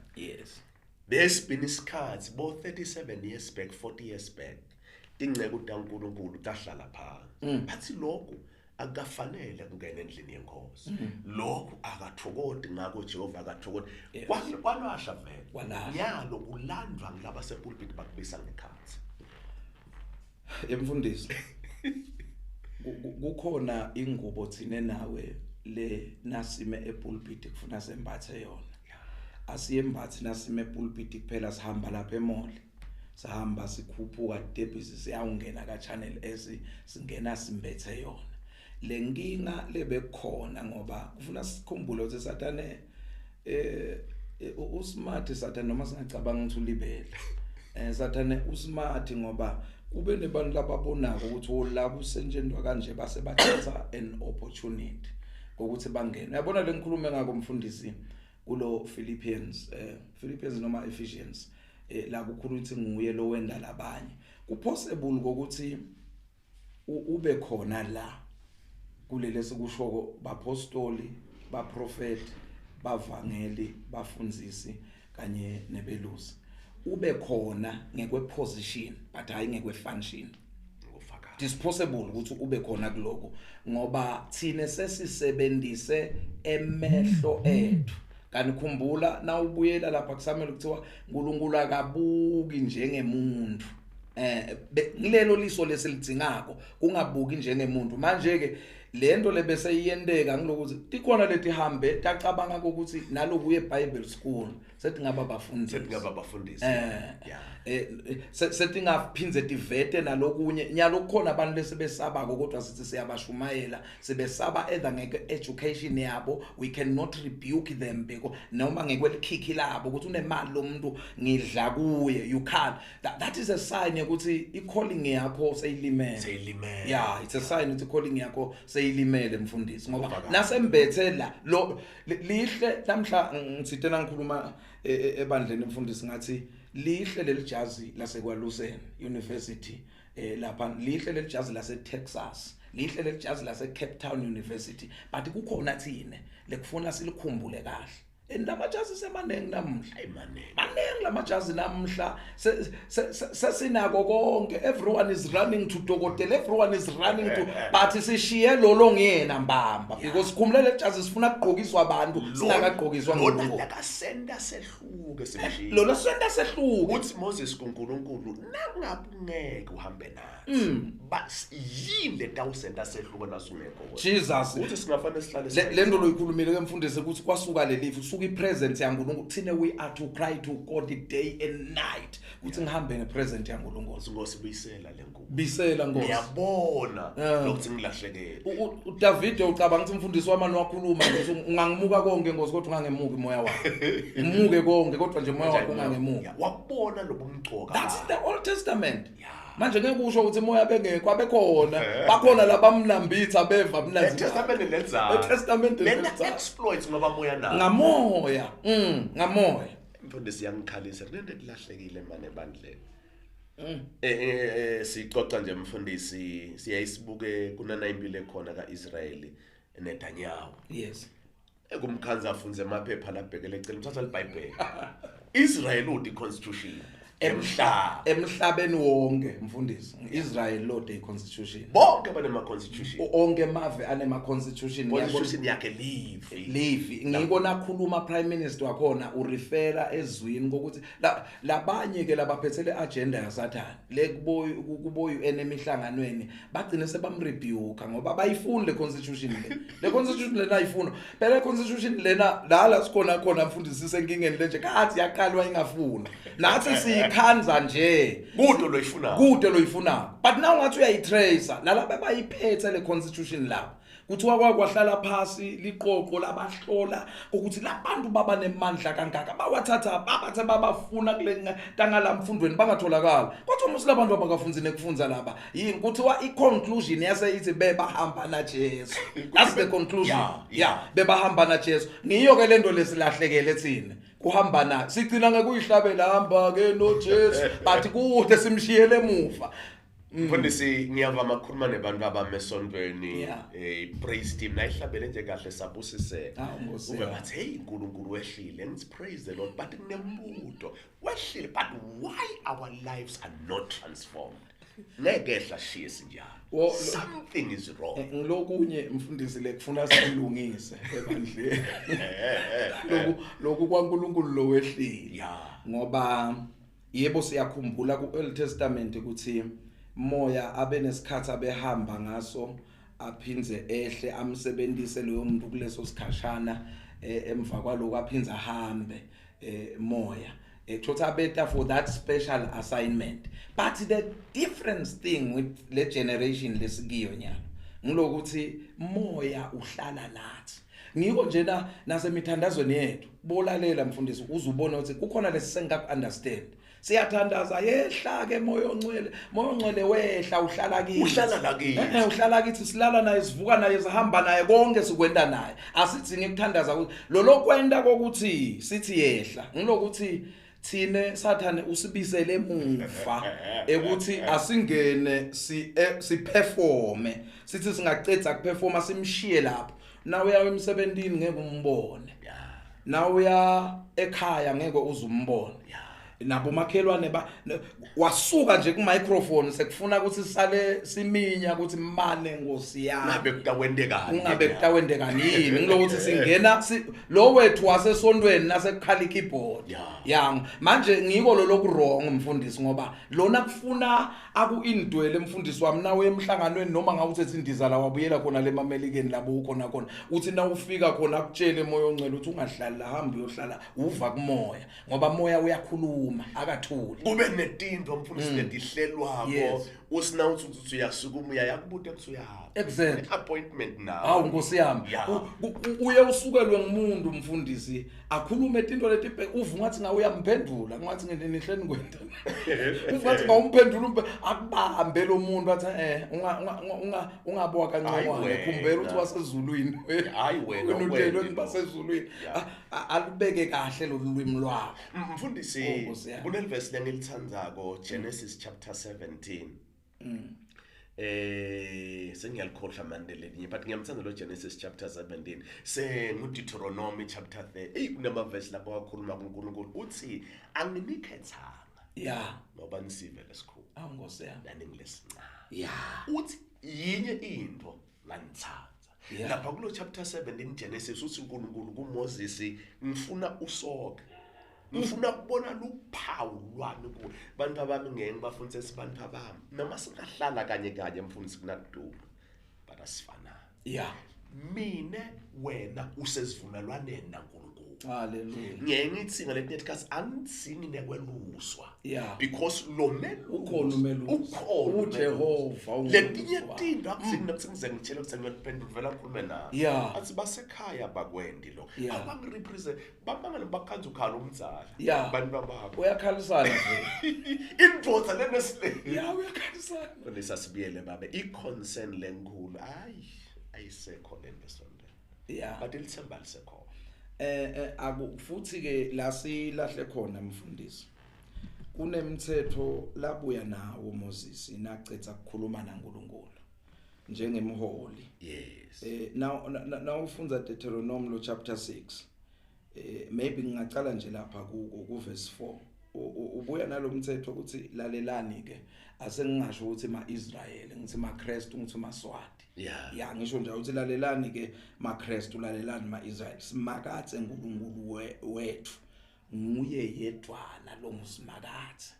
There's been isikhathi bo 37 years back, 40 years back, tinceku taNkulunkulu tahlala phansi, bathi lokhu akukafanele kungena endlini yenkosi, lokhu akathokoti ngakho Jehova, akathokoti. Kwalwasha vele. Kwalahla. Nyalo kulandwa ngilaba sepulpit, bakubisa ngekhathi. Emfundisi, kukhona ingubo thine nawe le nasime epulpit kufuna sembathe yona. Asiyembathi nasime epulpit kuphela, sihamba lapha emall, sahamba sikhuphuka tebhisi, siyawungena ka Channel S, singena simbethe yona. Le nkinga lebekhona ngoba kufuna sikhumbule ukuthi Sathane usmart Sathane, noma singacabanga ukuthi ulibele. Sathane usmart ngoba kube nebantu lababonako ukuthi oh, la kusentshendwa kanje, base bathatha an opportunity ngokuthi bangene. Uyabona le ngikhulume ngako, mfundisi, kulo Philippians, Philippians noma Ephesians, la kukhuluma ukuthi nguye lo wenda labanye. Kupossible ukuthi ube khona la kulele sikushoko, bapostoli, baprofeti, bavangeli, bafundzisi kanye nebelusi, ube khona ngekwe position but hayi ngekwe function. Ngufakazi. It is possible ukuthi ube khona kuloko ngoba thine sesisebenzise emehlo ethu. Kanti khumbula nawubuyela lapha kuSamuel, kuthiwa uNkulunkulu akabuki njengemuntu. Ngilelo liso lesilidingako, kungabuki njengemuntu. Manje ke lento lebese iyenteka ngilokuthi tikhona letihambe tacabanga ukuthi nalokuye Bible school setingaba bafundisi. Setingaba bafundisi. Setingaphindze tivete nalokunye. Nyalo kukhona abantu lesebesabako, kodwa sithi siyabashumayela, sibesaba either ngeke education yabo, we cannot rebuke them because noma ngekwelikhikhi labo ukuthi unemali lo muntu, ngidla kuye. You can't. That is a sign yokuthi i-calling yakho seyilimele. Seyilimele. Yeah, it's a sign ukuthi i-calling yakho seyilimele, mfundisi, ngoba Ufakazi. nasembethe la lo lihle namhla. Ngithite nangikhuluma ebandleni, mfundisi, ngathi lihle leli jazi lasekwaluseni University, lapha lihle leli jazi lase Texas, lihle leli jazi lase Cape Town University, but kukhona thine lekufuna silikhumbule kahle, and lamajazi semaningi namuhla. Hayi, maningi. Maningi lamajazi namhla. Sesinako konke. Everyone is running to dokotela, everyone is running to, but sishiye lolo ngiyena mbamba, because khumbula le jazi sifuna kugqokiswa abantu, singakagqokiswa Lona nguNkulunkulu. Lakasenda sehluke simshiye. Lolo senda sehluke. Uthi Moses kuNkulunkulu, nangabe ungeke uhambe nathi, bas yini letawusenda sehluke nasungekho wena? Jesus. Uthi singafanele sihlale Le nto loyikhulumile ke, mfundisi, ukuthi kwasuka lelifu kusuke. Kusuka ipresence yaNkulunkulu thina we are to cry to God day and night ukuthi ngihambe ngepresence yaNkulunkulu. Nkosi buyisela lengubo. Bisela Nkosi. Ngiyabona lokuthi ngilahlekele. uDavid ucabanga ukuthi umfundisi wami wakhuluma nje ungangimuka konke Nkosi kodwa ungangemuki moya wakho. Ngimuke konke kodwa nje moya wakho ungangemuki. Wabona lobumcoka. That's in the Old Testament. Manje ngeke usho ukuthi moya bengekho abekhona bakhona labamnambitha beva mnanzi. eTestament lenzalo. ETestament lena lenzalo. exploits ngoba moya nawo. Ngamoya. Ngamoya. Mfundisi yangikhalisa kunento elahlekile manje ebandleni. Sixoxa nje mfundisi siyayisibuke kunana impilo ekhona kaIsrayeli neTanyahu. Yes. Ekumkhanza afunze amaphepha labhekele ecela uthatha iBhayibheli. Israel uthi constitution emhlaba. Emhlabeni wonke mfundisi. Israel lo day constitution. Bonke banema constitution. Onke mave anema constitution. Constitution yakhe live. Live ngiko nakhuluma prime minister wakhona urefera ezwini kokuthi labanye ke labaphethe le agenda yaSathane le kubo kubo UN emihlanganweni bagcine sebamrebuke ngoba bayifuni le constitution le constitution lena ayifuna phela le constitution lena la sikhona khona mfundisi senkingeni lenje kathi yaqalwa ingafuna nathi siyikhanza nje Kude loyifunayo. Kude loyifunayo but now ngathi uyayitracer nalaba bayiphethe le constitution lapha kuthiwa kwahlala phasi liqoqo labahlola ukuthi labantu baba nemandla kangaka bawathatha babathe babafuna kule tangala mfundweni bangatholakala kodwa uma silabantu abakafunzi nekufunza laba yini kuthiwa iconclusion yase ithi bebahamba na Jesu. That's the conclusion. Yeah. Bebahamba na Jesu. Ngiyo ke lento lesilahlekele thina. Kuhamba na sigcina ngekuyihlabela hamba ke no Jesu but kude simshiyele emuva. Mfundisi ngiyavama ukukhuluma nebantu abamesontweni Yeah. praise team nayihlabele nje kahle sabusiseka. Ah, Nkosi Ube yami. bathi hey uNkulunkulu wehlile and praise the Lord but kunembuto wehlile but why our lives are not transformed. Ngeke ehla shiye sinjalo. Something is wrong. Ngilokunye mfundisi lekufuna silungise ebandleni. Lokhu kwaNkulunkulu lo wehlile. Yeah. Ngoba yebo siyakhumbula ku Old Testament ukuthi moya abe nesikhathi abehamba ngaso aphinze ehle amsebenzise loyo muntu kuleso sikhashana emva kwaloko aphinze ahambe moya ekuthi beta for that special assignment. But the difference thing with le generation lesikiyo nyalo ngilokuthi moya uhlala nathi. Ngiko nje na nasemithandazweni yethu bolalela mfundisi uzubona ukuthi kukhona lesisengaku understand. Siyathandaza yehla ke moya ongcwele, moya ongcwele wehla uhlala kithi. Uhlala la kithi. Uhlala kithi silala naye sivuka naye sihamba naye konke sikwenda naye. Asidzingi ukuthandaza ukuthi lo kwenda kokuthi sithi yehla. Ngilokuthi thine Sathane usibisele emuva ekuthi asingene si performe. Sithi singacedza kuperforma simshiye lapho. Nawe uya emsebenzini ngeke umbone. Nawe uya ekhaya ngeke uzumbone. Nabo makhelwane wasuka nje ku microphone sekufuna ukuthi sale siminya ukuthi mane Nkosi yami. Ngabe kutawendekani. Ungabe kutawendekani yini ngilokuthi singena lo wethu wasesontweni nasekukhala keyboard. Yeah. Manje ngiko lo loku wrong mfundisi ngoba lona kufuna aku indwele mfundisi wami nawe emhlanganweni noma ngawuthethe indiza la wabuyela khona le emamelikeni labo ukhona khona uthi na ufika khona akutshele moya ongcwele uthi ungahlali la hamba uyohlala uva kumoya ngoba moya uyakhuluma akathuli. Kube netinto mfundisi letihlelwako Yes. usina uthi uyasukuma uyayakubuta ukuthi uyahamba. Exactly. Appointment now. Hawu Nkosi yami. Yeah. Uye usukelwe ngumuntu mfundisi akhulume into leti uva ngathi ngawe uyamphendula ngathi nginihleni kwenda. Uva ngathi ngawumphendula akubambe lo muntu athi ungabuka kancane Hayi wena. khumbela ukuthi wasezulwini. Hayi wena, Wena utshelwe wena. ukuthi basezulwini. Yeah. Alubeke kahle lo lwimi lwakho. Mfundisi Oh, Nkosi yami. kunelverse lengilithandzako Genesis chapter 17. Sengiyalikhohlwa manje lelinye but ngiyamthanda lo Genesis chapter 17 sengu Deuteronomy chapter 30. Ey kunamavesi lapho wakhuluma kuNkulunkulu uthi anginikhethanga Yeah. ngoba nisive lesikhulu Awu Nkosi yami. nani ngilesincane. Yeah. Uthi yinye into nganithatha. Yeah. Lapha kulo chapter 17 Genesis uthi uNkulunkulu kuMoses ngifuna usoke. Ngifuna ukubona luphawu lwami kuwe. Bantu abami ngeke ngibafundise sibantu abami. Noma singahlala kanye kanye mfundisi kunakuduma. But asifanani. Yeah. Mine wena usesivumelwaneni naNkulunkulu. Hallelujah. Ngiye ngithi ngaletinye tikhathi angidzingi nekweluswa. Yeah. Because lo melusi Ukhona umelusi. Ukhona uJehova umelusi. Letinye ungumelusi tinto akudzingi nokuthi ngize ngitshele ukuthi ngiyophendula vele akhulume nami. Yeah. Athi basekhaya bakwendi lo. Yeah. Abangirepresent bamangale bakhanza ukhala umzala. Yeah. Bantu bakho. Uyakhalisana nje. Indvodza lenesilele. Yeah, uyakhalisana. Mfundisi asibuyele babe i-concern lenkulu hayi ayisekho lento esontweni. Yeah. But ilithemba lisekhona. Aku futhi ke la silahle khona mfundisi. Kunemthetho labuya nawo Moses nacetha ukukhuluma naNkulunkulu njengemholi. Yes. Now now ufundza Deuteronomy lo chapter 6. Maybe ngingacala nje lapha ku verse 4. Ubuya nalomthetho ukuthi lalelani ke asengingasho ukuthi maIsrael ngithi maKristu ngithi maSwati. Yeah. Ya ngisho nje ukuthi lalelani ke maKristu lalelani maIsrael simakathe uNkulunkulu wethu nguye yedwana lo ngusimakathe.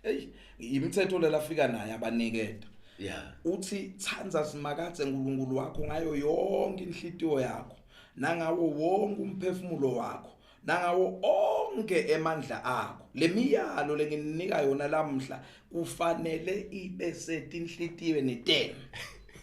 Hey imithetho lelafika naye abaniketa. Yeah. Uthi thandza simakathe uNkulunkulu wakho ngayo yonke inhlitiyo yakho nangawo wonke umphefumulo wakho nangawo onke emandla akho. Lemiyalo lengininika yona lamhla kufanele ibe setinhlitiyweni tenu.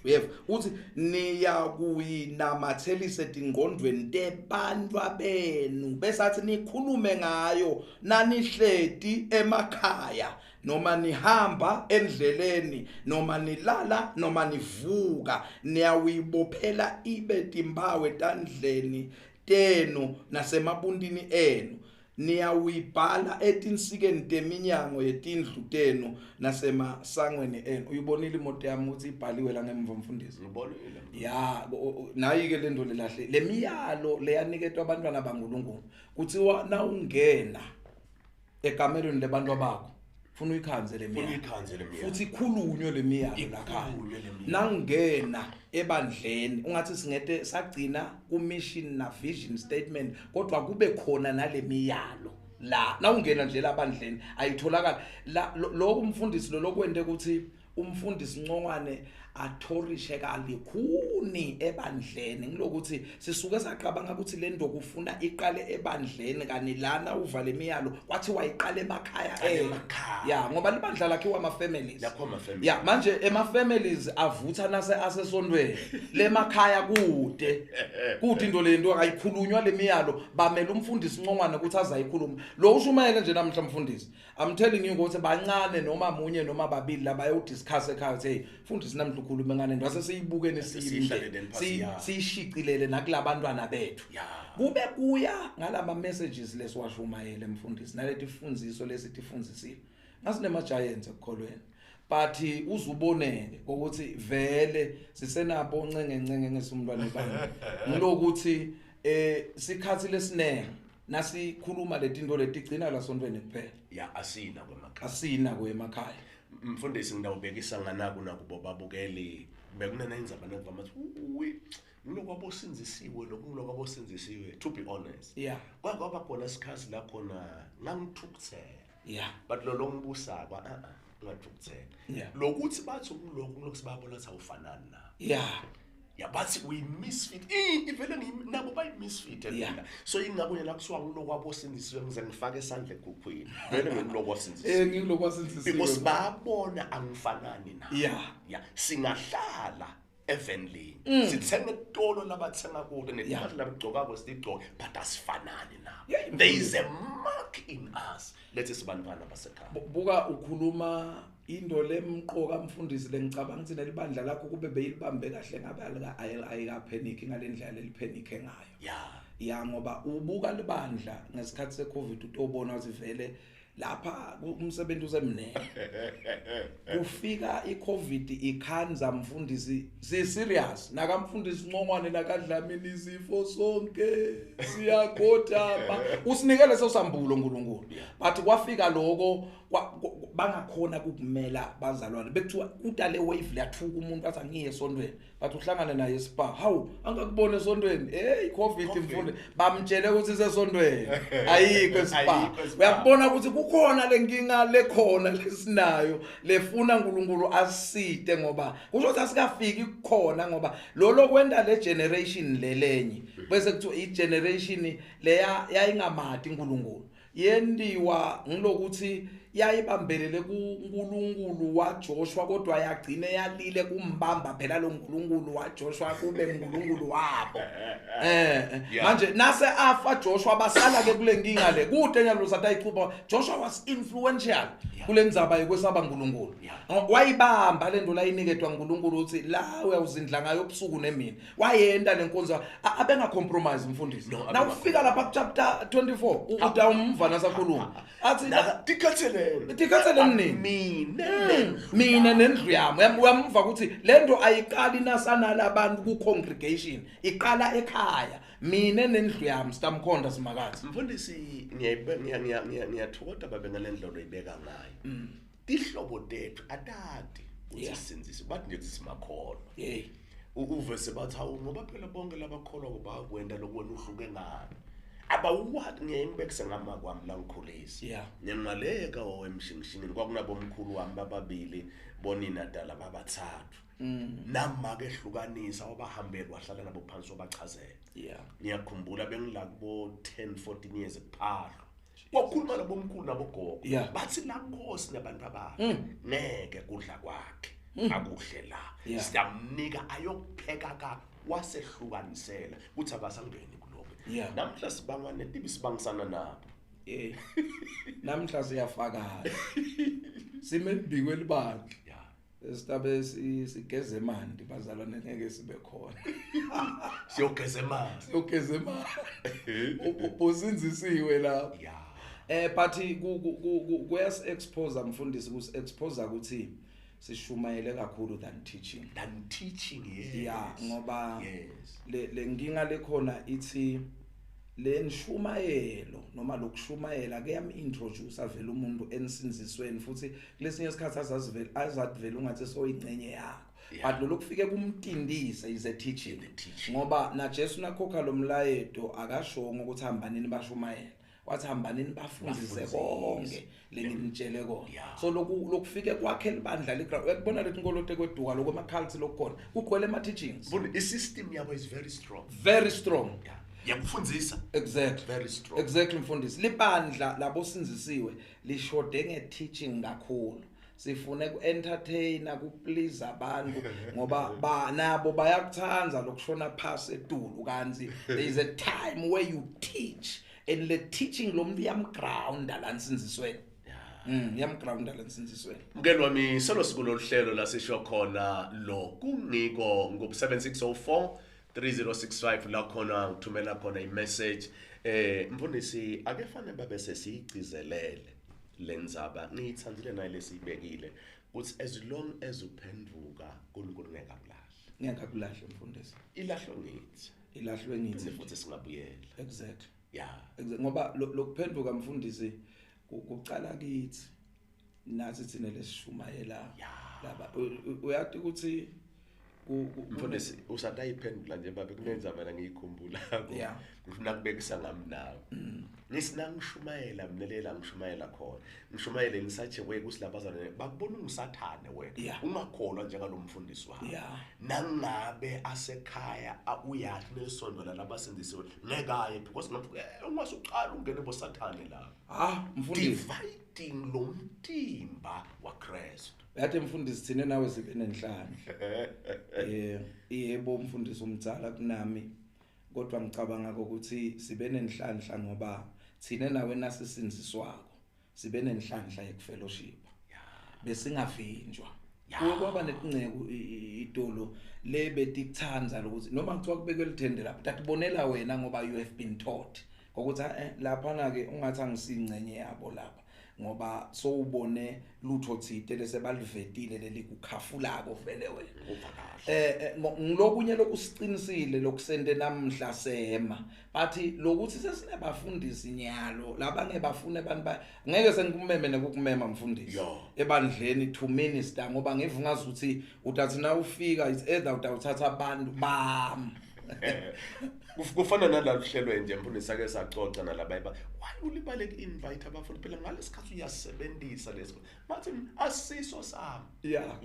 Uyeva uthi niyakuyinamathelise tingqondweni tebantu abenu besathi nikhulume ngayo nanihleti emakhaya noma nihamba endleleni noma nilala noma nivuka niyawuyibophela ibe timbawe tandleni tenu nasemabuntini enu niyawuyibhala etinsikeni teminyango yetindlu tenu nasemasangweni enu. Uyibonile imoto yami ukuthi ibhaliwe la ngemva mfundisi? Ngibonile. Ya nayi ke lento lelahle lemiyalo leyaniketwa abantwana baNkulunkulu kuthiwa na ungena ekamerweni lebantu abakho funa uyikhanze lemiyalo. Funa uyikhanze lemiyalo. Futhi ikhulunywe lemiyalo lakhaya. Ikhulunywe lemiyalo. Nangena ebandleni ungathi singete sagcina ku mission na vision statement kodwa kube khona nalemiyalo la nawungena nje labandleni ayitholakala la lo umfundisi lo lokwente ukuthi umfundisi Ncongwane athorishe kalikhuni ebandleni ngilokuthi sisuke saqabanga ukuthi le nto kufuna iqale ebandleni kani lana uvale imiyalo kwathi wayiqala emakhaya Emakhaya. Ya ngoba libandla lakhiwa ama families. Lakhiwa ama-families. Ya manje ema families avutha nase asesontweni lemakhaya kude kude into lento ayikhulunywa lemiyalo bamela umfundisi Ncongwane ukuthi azayikhuluma lo ushumayele nje namhla mfundisi. I'm telling you ukuthi bancane noma munye noma babili labayo discuss ekhaya ukuthi hey mfundisi namhla ukhulume ngane nto asesiyibukene Siyihlalele phasi, ya. siyishicilele nakulabantwana bethu. Ya. Kube kuya ngalama messages lesiwashumayele mfundisi naleti fundiso lesitifundzisile ngasinema giants ekukholweni but uzuboneke ukuthi vele sisenabo ncenge ncenge ngesumntwana bani ngilokuthi sikhathi lesinenge nasikhuluma letinto letigcina lasontweni kuphela. Ya asina kwemakhaya. Asina kwemakhaya. Mfundisi ngidawubekisa nganaku nakubo babukeli bekunena indzaba nekuvama ukuthi uwi ngilokwabosinzisiwe lokhu ngilokwabosinzisiwe to be honest. Yeah. Kwaba khona isikhathi la khona ngangithukuthela. Yeah. But lo longibusakwa ngathukuthela. Yeah. Lokuthi bathi kulokhu kulokhu sibabona ukuthi awufanani na. Yeah. Ya bathi we misfit. Ivele nabo bayi misfit Yeah. mina. So ingakho la kusuka ngilokwabosinzisiwe ngize ngifake isandla ekhukhwini. Vele ngilokwasinzisiwe. Ngilokwasinzisiwe. Because babona angifanani na. Yeah. Yeah, singahlala evenlini. Sithenga etolo labathenga kude netimpahla labagcokako sitigcoke but asifanani na. Yeah, There is a mark in us. Lethi sibantwana basekhaya. Buka ukhuluma into lemqoka mfundisi lengicabanga ukuthi nelibandla lakho kube beyilibambe kahle ngabe ayikapheniki ngalendlela leliphenike ngayo. Yeah. Ya ngoba ubuka libandla ngesikhathi seCovid utobona ukuthi vele lapha umsebenzi usemnene. Kufika iCovid ikhanza mfundisi si serious nakamfundisi Ncongwane nakadlamini izifo sonke siyagodama usinikele leso sambulo uNkulunkulu but kwafika lokho Bangakhona kukumela bazalwane. Bekuthiwa utale wave liyathuka umuntu athi angiye esontweni, bathi uhlangane naye spa, hawu, angakubona esontweni. Hey, COVID. COVID. Mfundi bamtshele ukuthi isesontweni, ayikho espa. Ayikho e-spa. Uyakubona ukuthi kukhona lenkinga lekhona lesinayo lefuna uNkulunkulu asite, ngoba kusho ukuthi asikafiki kukhona, ngoba lo lokwenta le generation lelenye bese kuthiwa i generation leya yayingamati uNkulunkulu, yendiwa ngilokuthi yayibambelele kuNkulunkulu waJoshua, kodwa yagcine yalile kumbamba phela lo nkulunkulu waJoshua kube uNkulunkulu wabo. Manje nase afa Joshua, basala ke kule nkinga le kude nyalo satayichuba. Joshua was influential kule ndzaba yokwesaba uNkulunkulu. Wayibamba le nto layiniketwa uNkulunkulu ukuthi la uyawuzindla ngayo ubusuku nemini, wayenda lenkonzo, abenga compromise, mfundisi. No, abenga Na ufika lapha ku chapter 24 utawumva nasakhuluma athi Tikhathelene. Tikhathelene nini? Mina. Mina nendlu yami. Uyamva ukuthi lento ayiqali nasanala abantu ku congregation, iqala ekhaya. Mina nendlu yami sitamkhonda Simakadze. Mfundisi, ngiyathokoza babe ngalendlela oyibeka ngayo. Tihlobo tethu atati ukuthi sinzise, bathi nje simakholwa. Hey. Uve sebathi, hawu, ngoba phela bonke labakholwa bakwenda lokuwena, uhluke ngani? Abawuwathi ngiye ngibekise ngama kwami la ngikhulisa. Ngingaleka owemshingishingini, kwakunabomkhulu wami bababili, bonina dala babathathu. Nama ke ehlukanisa, wabahambela, wahlala nabo phansi, wabachazela. Ngiyakhumbula bengila kubo 10 14 years kuphahlwa, kwakhuluma nabomkhulu nabogogo. Bathi la nkosi nabantu abakhe ngeke kudla kwakhe akuhle la. Siyamnika ayokupheka ka wasehlukanisela ukuthi abasangeni kuloko. Namhla sibangwa netibi, sibangisana nabo. Namhla siyafakana, sime embikweni libandla. Esitabe sigeze emanti, bazalwane, ngeke sibe khona. Siyogeza emanzi. Siyogeza emanti, usinzisiwe lapho. But kuyas expose, mfundisi, kus expose ukuthi sishumayele kakhulu than teaching. Than teaching, yes. Yeah, ngoba le nkinga lekhona ithi le nshumayelo noma lokushumayela kuyam introduce vele umuntu ensinzisweni, futhi kulesinye isikhathi azazivele azadivele ungathi soyingcenye yakho. But lo lokufike kumtindise is a teaching. The teaching. Ngoba na Jesu nakhokha lo mlayeto, akashongo ukuthi hambanini bashumayela, wathi hambanini bafundise Bafundise. Konke lenginitshele kona. So lokufike kwakhe libandla le, uyakubona lethi inkolo tekweduka lokho, ema-cults lokukhona kugcwele ema-teachings. Mfundi, i-system yabo is very strong. Very strong. Yeah, yakufundisa. Very strong. Exactly, mfundisi. Libandla labo sinzisiwe lishode nge-teaching kakhulu. Sifune ku-entertainer, ku-please abantu, ngoba ba nabo bayakuthanda lokushona phasi etulu, kanti there is a time where you teach, and le teaching lo muntu iyamgrounda la nsinzisweni. Iyamgrounda la nsinzisweni. Mkeli wami, solo sikulolu hlelo lasisho khona lo kungiko ngo 7604 3065 la khona uthumela khona i-message. Mfundisi, ake fane babe sesiyigcizelele lenzaba, ngiyithandile naye lesiyibekile ukuthi as long as uphenduka, uNkulunkulu ngeke akulahle. Ngeke akulahle, mfundisi. Ilahlwe ngithi. Ilahlwe ngithi. Futhi singabuyela. Exactly. Ngoba lokuphenduka, mfundisi, kucala kithi nathi thina lesishumayela laba. Uyathi ukuthi Mfundisi, usatayiphendula nje babe, kunenza mina ngiyikhumbula. Ngifuna kubekisa ngami nawe. Ngisina ngishumayela mina lela ngishumayela khona, ngishumayele in such a way ukuthi labazalwane bakubona ungusathane wena. Ungakholwa njengalomfundisi wakho. Nangabe asekhaya uyathi nesonto lalabasindisiwe ngeke aye, because ngathi ungasuqala ungene bosathane la. Ah, mfundisi. Dividing lo mtimba waKristu. Yathi mfundisi, thina nawe sibe nenhlanhla. Yebo mfundisi, umdzala kunami, kodwa ngicabanga ukuthi sibe nenhlanhla ngoba thina nawe nasisinziswako sibe nenhlanhla yekufellowship. Besingavinjwa. Kuye kwaba netinceku itolo le betikuthanda lokuthi noma kuthiwa kubekwe lithende lapha, tatibonela wena ngoba you have been taught ngokuthi lapha na ke ungathi angisingcenye yabo lapha. Ngoba sowubone lutho tsite lesebalivetile lelikukhafulako vele wena. Uva kahle. Ngilokunye lokusiqinisile lokusente namhla sema, bathi lokuthi sesinebafundisi nyalo labange bafune abantu ba ngeke sengikumeme nekukumema mfundisi ebandleni to minister, ngoba ngiva ngazuthi utathi na ufika it's either utawuthatha abantu bam. Kufana nalolu hlelo nje mfundisi, ake sacoca nalabanye ba why ulibale ku-invite abafundi phela ngalesikhathi uyasebenzisa leso, bathi asiso sami.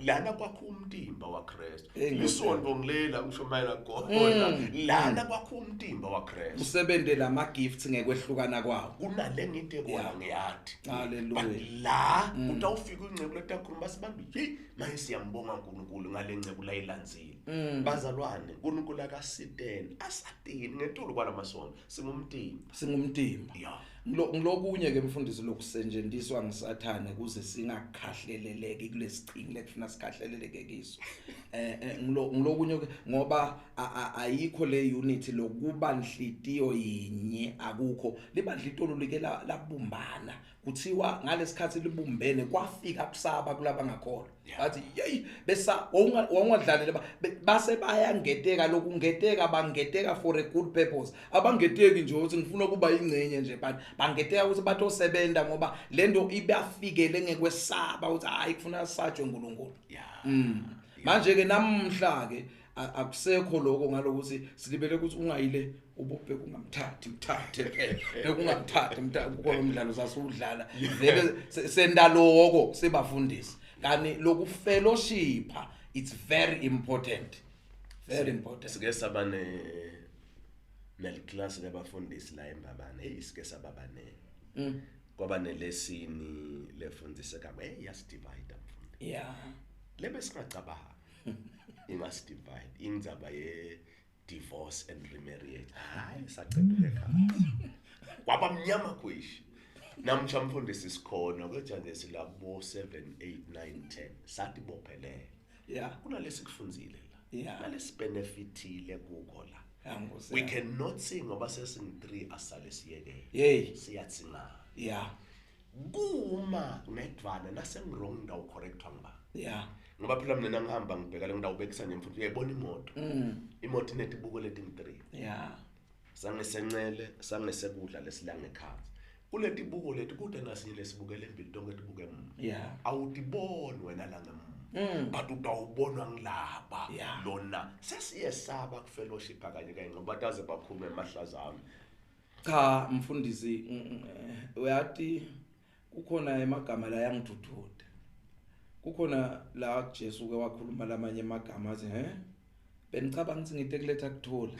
Lana kwakho umtimba waKristu. Hey, Nkosi. Lisonto ngilela ngishumayela khona lana kwakho umtimba waKristu. Usebente lama gifts ngekwehlukana kwawo. Kunale ngite kona ngiyati. Hallelujah. But la utawufika ingcebo letakhuluma basibambi, hey maye siyambonga uNkulunkulu ngale ngcebo layilandzile. Bazalwane, uNkulunkulu akasiteni asatini ngetulu kwalamasonto, singumtimba. Singumtimba. Ngilokunye ke mfundisi lokusenjentiswa ngisathane kuze singakhahleleleki kulesichingi lekufuna sikhahleleleke kiso. Ngilokunye ke ngoba ayikho le unity lokuba nhliziyo yinye, akukho. Libandla itolo like labumbana. Kuthiwa ngalesikhathi libumbene kwafika kusaba kulabangakholwa. Bathi hey besa wawungadlalele base bayangeteka lokungeteka, bangeteka for a good purpose. Abangeteki nje ukuthi ngifuna ukuba ingcenye nje, but bangeteka ukuthi batosebenza ngoba lento ibafikele ngekwesaba ukuthi hayi kufuna sisatshwe uNkulunkulu. Manje ke namhla ke akusekho lokho ngalokuthi silibele ukuthi ungayile ububheke ungamthathi mthathe phela bekungamthathi mthathe kukhona umdlalo sasudlala vele sendaloko sebafundisi kani loku fellowship, it's very important, very important. Sike saba ne neliclass labafundisi la eMbabane, hey sike saba bane. Kwaba nelesini lefundise kabe, hey yasidivide mfundi. Lebe singacabanga ingasidivide indzaba ye divorce and remarriage. Hayi sacedile ekhaya. Kwaba mnyama kwishi. Namhla mfundisi sikhona kodwa nje silabo 7 8 9 10 sathi bophelele. Kunalesi kufunzile la. Kunalesi benefitile kukho la. Nkosi We yami. cannot say ngoba sesing 3 asale siyeke. Hey. Siyatsinga. Kuma ngedvana nasengirong ndawo correctwa ngiba. Ngoba phela mina ngihamba ngibheka le ndawo bekisa nje mfundisi uyayibona imoto. Imoto inetibuko letingu 3. Sangesencele, sangesekudla lesilanga ekhaya. Kuletibuko leti kude nasinye lesibukele embili tonke tibuke emuva. Awutiboni wena la ngemuva. But utawubonwa ngilaba. Lona sesiyesaba ku fellowship kanye kanye ngoba taze bakhulume emahlazana. Cha mfundisi, uyati kukhona emagama la yangidududa. Kukhona la Jesu ke wakhuluma lamanye emagama athi he benicabanga ukuthi ngite kuletha kuthola.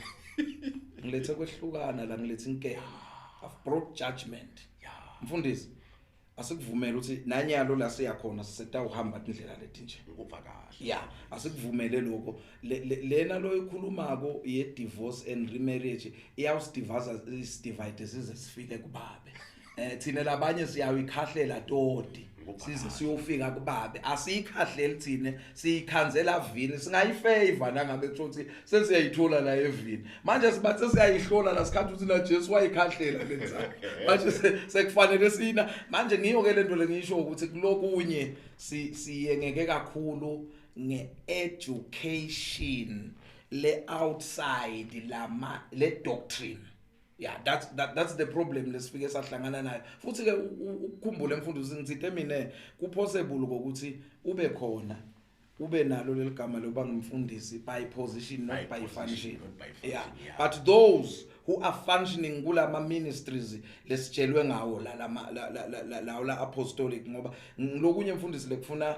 Ngilethe kwehlukana la, ngilethe inkemba. I've brought judgment. Mfundisi, asikuvumele ukuthi nanyalo la siyakhona sisetawuhamba indlela leti nje. Ngikuva kahle. Asikuvumele lokho. Lena loyikhulumako ye divorce and remarriage iyawusidivaza, isidivide size sifike kubabe. Thina labanye siyayikhahlela toti. Ngubani? Size siyofika kubabe. Asiyikhahleli thina, siyikhanzela vini, singayifavor nangabe kusho ukuthi sesiyayithola la evini. Manje sibathe siyayihlola la sikhathi ukuthi na Jesu wayikhahlela le ndzaba. Manje sekufanele sina. Manje ngiyo ke lento lengisho ukuthi kulokunye siyengeke kakhulu ngeeducation le outside lama le doctrine. Yeah, that's the problem lesifike sahlangana nayo. Futhi ke ukukhumbule mfundisi ngitsite mina ku possible ukuthi ube khona ube nalo leligama loba ngumfundisi by position not By by position, function. not by function, yeah. But those who are functioning kulama ministries lesitshelwe ngawo la lama la la la, la, la, la apostolic, ngoba ngilokunye mfundisi lekufuna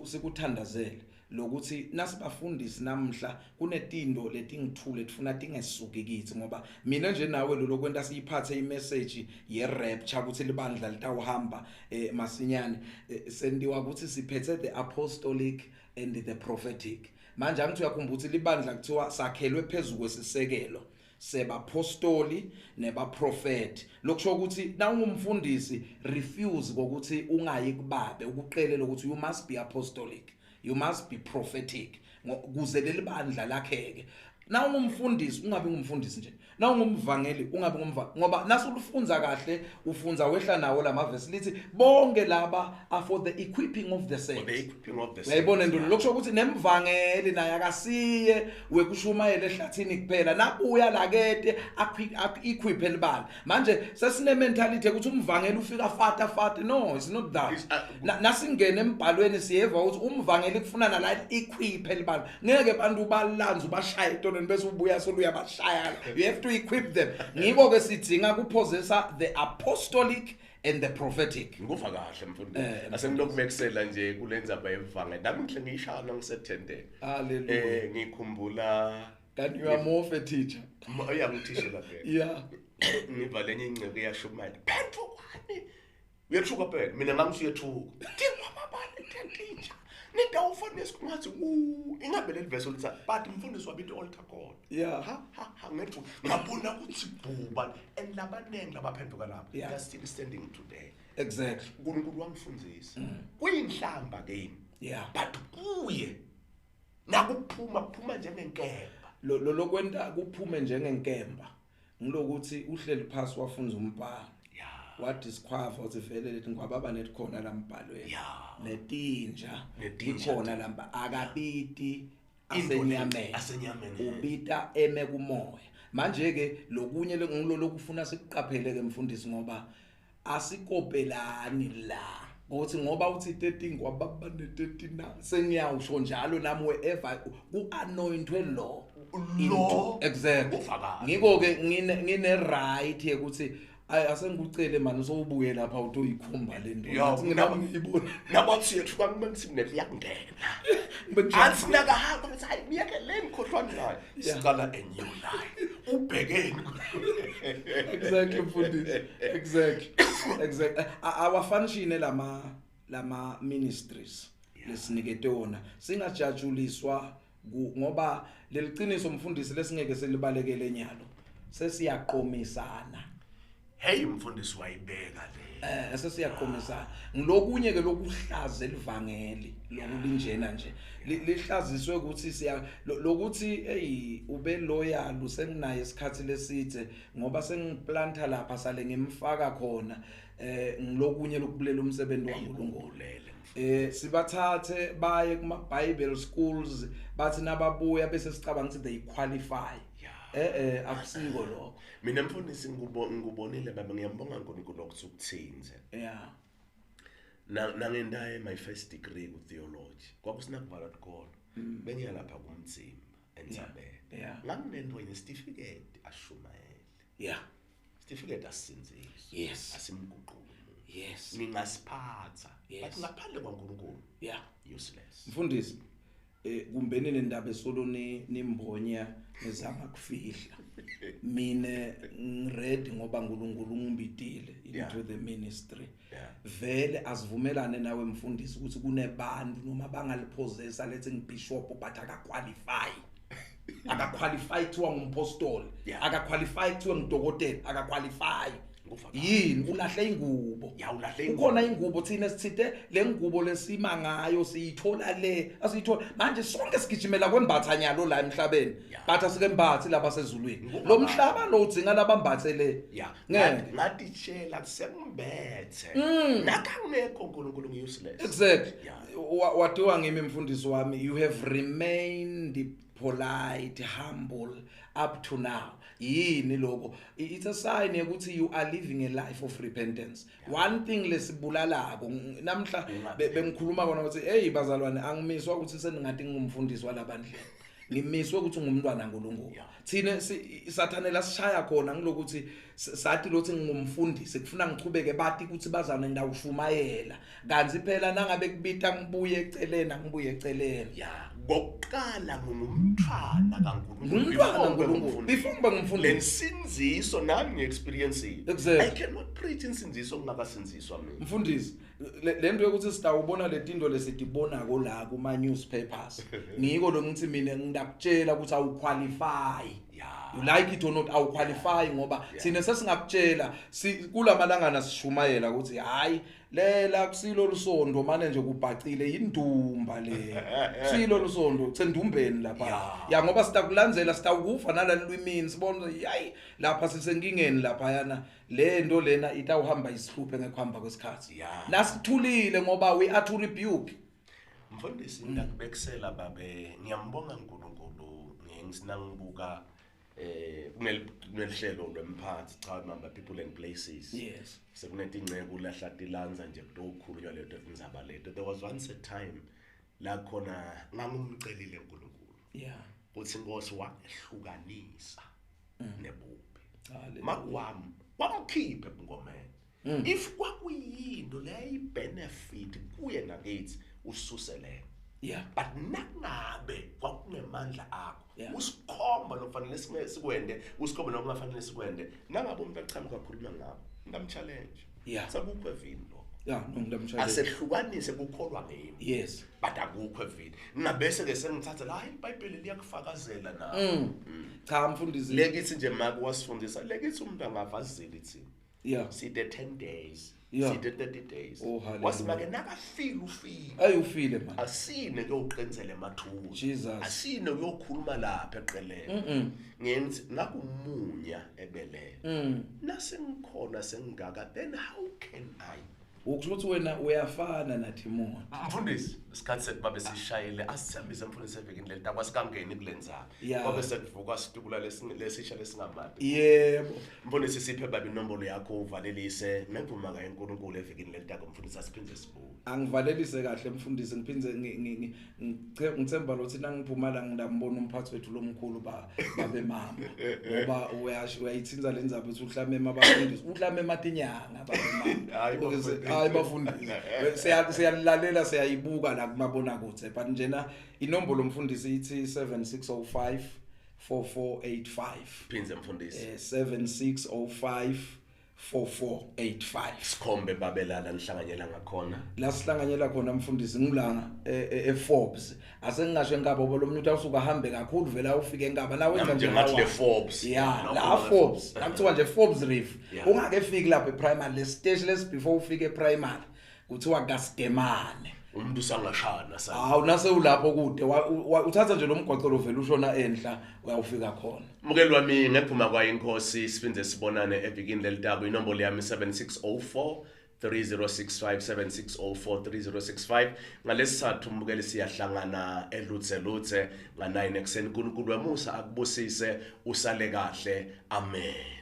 sikuthandazele lokuthi nasibafundisi namhla kunetindo letingithule tifuna tingesuki kithi, ngoba mina nje nawe lo lokwenta siyiphathe imessage ye rapture ukuthi libandla litawuhamba masinyane, sendiwa ukuthi siphethe the apostolic and the prophetic. Manje angithi uyakhumbula ukuthi libandla kuthiwa sakhelwe phezulu kwesisekelo sebapostoli nebaprofeti, lokusho ukuthi na ungumfundisi refuse ukuthi ungayi kubabe ukuqelela ukuthi you must be apostolic, you must be prophetic, kuze leli bandla lakheke. Na ungumfundisi ungabi ngumfundisi nje, na ungumvangeli ungabi ngumva, ngoba nasulufunza kahle ufunza wehla nawo lamavesi lithi bonke laba are for the equipping of the For the saints. equipping of the Uyayibona saints. nto lokusho ukuthi nemvangeli naye akasiye wekushumayela ehlathini kuphela, nabuya lakete equip elibala. Manje sesine mentality ukuthi umvangeli ufika fata fata. No, it's not that. Nasingena embhalweni siyeva ukuthi umvangeli kufuna nala equip elibala. Ngeke abantu balanze ubashaye etonweni bese ubuya soluya bashaya. You have to equip them. Ngiko ke sidinga kupossessa the apostolic and the prophetic. Ngikuva kahle mfundisi. Asengilokubekisela nje kulendzaba yevangeli. Nami ngihle ngiyishaya ngisethenteni. Hallelujah. Ngikhumbula Kanti you are more of a teacher. Uyangithishela phela. Yeah. Ngiva lenye inceke iyashumayela. Phendukwani. Uyethuka phela. Mina ngangisuye-thuka. Tingwamabane teacher. Nidawufana ngathi u ingabe leli verse litha but mfundisi wabita altar call. Yeah. Ha ha ha ngethuka. Ngabona ukuthi buba and labanengi labaphenduka lapho. Yeah. They are still standing today. Exactly. uNkulunkulu wangifundisa. Kuyinhlamba kimi. Yeah. But kuye nakuphuma kuphuma njengenkemba. Lo lokwenta kuphume njengenkemba. Ngilokuthi uhleli phasi wafunza umbhalo. Yeah. Wadisqualify uthi vele lethi ngwababa netikhona lambhalweni. Yeah. Netinja Netinja. ikhona lamba akabiti Into le- asenyameni. asenyameni. Ubita eme kumoya. Manje ke lokunye ngilo lokufuna sikuqaphele ke mfundisi, ngoba asikopelani la. Ngokuthi ngoba uthi 13 kwababa ne 13 na sengiyawusho njalo nami wherever ku anointwe lo Lo. Exactly. Ufakazi. Ngiko ke ngine right yokuthi ay asengikucele manje sowubuye lapha uthi uyikhumba le nto. Ya, Ngathi nginami ngiyibona. Nabathi yethuka ngithi mina liyangena. Benjani? Athi nakahamba ngithi hayi miyeke le ngikhohlwa nayo. Yeah. Siqala a new life. Ubhekeni. Exactly mfundisi. Exactly. Exactly. Our function lama ministries lesinikete wona singajajuliswa ngoba leliciniso mfundisi lesingeke selibalekele enyalo. Sesiyaqomisana. Hey mfundisi wayibeka le. Sesiyaqomisana. Ngilokunye ke lokuhlaza elivangeli lokulinjena nje. Lihlaziswe ukuthi siya lokuthi hey ube loyal usenginaye isikhathi lesithe ngoba sengiplanta lapha sale ngimfaka khona ngilokunye lokubulela umsebenzi waNkulunkulu. Ulele. Sibathathe baye kuma Bible schools bathi nababuya bese sicabanga ukuthi they qualify. Yeah. Akusiko lokho. Mina mfundisi ngikubonile baba, ngiyambonga uNkulunkulu ukuthi ukuthinze. Yeah. Nangendaye my first degree ku theology. Kwakusinakuvala isikolo. Bengiya lapha kumtsimba eNdzabeni. Yeah. Nganginento yene certificate ashumayele. Yeah. Certificate asisinziswa. Yes. Asimguquli umuntu. Yes. Ningasiphatha. Yes. But ngaphandle kwaNkulunkulu Yeah. useless. Mfundisi kumbeni nendaba esolo nimbonya nezama kufihla. Mina ngiready ngoba uNkulunkulu ungibidile into Yeah. the ministry. Yeah. Vele asivumelane nawe mfundisi ukuthi kunebantu noma bangaliphozesa lethi ngibishop but akaqualify. Akaqualify kuthiwa ngumpostoli. Yeah. Akaqualify kuthiwa ngudokotela, akaqualify. Ngufakazi. Yini ulahle ingubo. Ya, ulahle ingubo. Ukhona ingubo thina sithithe le ngubo lesima ngayo siyithola le asiyithola manje sonke sigijimela kwembatha nyalo la emhlabeni Yeah. but asikembathi laba sezulwini Ngufakazi. lo mhlaba lo udzinga labambathe le Ya, ngeke ngatitshela sengibethe. Nakangekho uNkulunkulu ngiuseless. Exactly. Yeah. Watiwa ngimi mfundisi wami, you have remained polite, humble up to now. Yini lokho? It's a sign ukuthi you are living a life of repentance. One thing lesibulalako namhla bengikhuluma kona ukuthi hey bazalwane angimiswa ukuthi sengingathi ngumfundisi walabandleni. Ngimiswe ukuthi ngumntwana kaNkulunkulu. Yeah. Thina sathane lasishaya khona ngilokuthi sathi lothi ngumfundisi kufuna ngichubeke bathi ukuthi bazane ngidawushumayela kanti phela nangabe kubita ngibuye eceleni angibuye eceleni. Ya, ngokuqala ngumntwana kaNkulunkulu. Ngumntwana Before ngibe kaNkulunkulu. ngumfundisi. Before ngibe ngumfundisi. Lensindziso nami ngiexperience. Exactly. I cannot preach insindziso ngingakasindziswa mina. Mfundisi le nto yokuthi sitawubona letinto lesitibonako la kuma newspapers ngiko lo ngithi mina ngidakutshela ukuthi awuqualify. Ya. You like it or not, awuqualify, ngoba sine sesingakutshela kulamalangana sishumayela ukuthi hayi, lela kusilo lusondo, manje nje kubhacile, indumba le, silo lusondo sendumbeni lapha. Ya, ngoba sitakulandzela, sitawukufa nalalwimini, sibona hayi, lapha sisenkingeni lapha, yana le nto lena itawuhamba isihluphe ngekuhamba kwesikhathi. Nasithulile ngoba we are to rebuke. Mfundisi, ngiyakubekisela babe, ngiyambonga uNkulunkulu ngisinangibuka kunelihlelo lwemphathi, cha mamba, People and Places. Sekunetingceke lahlatilanza nje kutokhulunywa leto indzaba leto. There was once a time la khona ngangumcelile uNkulunkulu uthi, Inkosi, wangehlukanisa nebubi. Hallelujah. Makwami wamkhipha ebungomeni. If kwakuyinto leyayibenefit kuye nakithi, ususe leyo. But nakungabe kwakungemandla akho, usikhomba lokufanele sikwende, usikhomba nokungafanele sikwende. Nangabe umuntu achamuka akhuluma ngabo, ngamchallenge. Sekukho evini lokho. Yeah, no, ngiyamchallenge. Asehlukanise kukholwa ngimi. But akukho evini. Ngabese ke sengithatha la, hayi, iBhayibheli liyakufakazela na. Cha, mfundisi. Lekithi nje make wasifundisa, lekithi umuntu angavazeli thina. Side 10 days. Side 30 days. Oh, hallelujah. Wasimake nakafika, ufika. Ayi, ufile man. Asine kuyoqinzela emathuna. Jesus. Asine kuyokhuluma lapha eqeleni. Ngenzi ngakumunya ebeleni. Nasengikhona sengingaka, then how can I? Ukusho ukuthi wena uyafana naTimothy. Mfundisi, isikhathi sethu babe sishayile, asithembise mfundisi evikini leli takwasikangeni kulenzaba. Kwabe sekuvuka situkula lesisha lesingamadi. Mfundisi, siphe babe inombolo yakho, uvalelise ngevuma kaNkulunkulu evikini leli tako, mfundisi, asiphinde sibuye. Angivalelise kahle mfundisi, ngiphinde ngithemba lokuthi nangiphuma la ngidambona umphathi wethu lomkhulu babe mama, ngoba uyayithinza le ndzaba uthi uhlamema abafundisi, uhlamema tinyanga babe mama. Hayi, bafundisi. Hayi bafundisi, siyalalela, siyayibuka la kumabona kude, but njena inombolo mfundisi ithi 7605 4485. Phindze mfundisi. 7605 4485. Sikhombe babelala nihlanganyela ngakhona. La sihlanganyela khona mfundisi ngilanga eForbes. Asengingasho enkaba ngoba lo muntu awusuka ahambe kakhulu, vela ufike enkaba la wenza Nami nje nje ngathi le lawa. Forbes. Yeah, La la khona Forbes. La kuthiwa nje Forbes Reef. Ungake fiki lapha eprimary, le stage lesi before ufike eprimary kuthiwa Kasgemane. Umuntu usangashana sa. Hawu, nase ulapho kude uthatha nje lo mgwaqo lo vele ushona enhla, uyawufika khona. Mukeli wami, ngekuphuma kwayo inkosi siphinde sibonane evikini lelitako. Inombolo yami 7604 3065, 7604 3065. Ngalesithathu mbukeli siyahlangana eluthe luthe nga9 ekseni. uNkulunkulu wemusa akubusise, usale kahle, amen.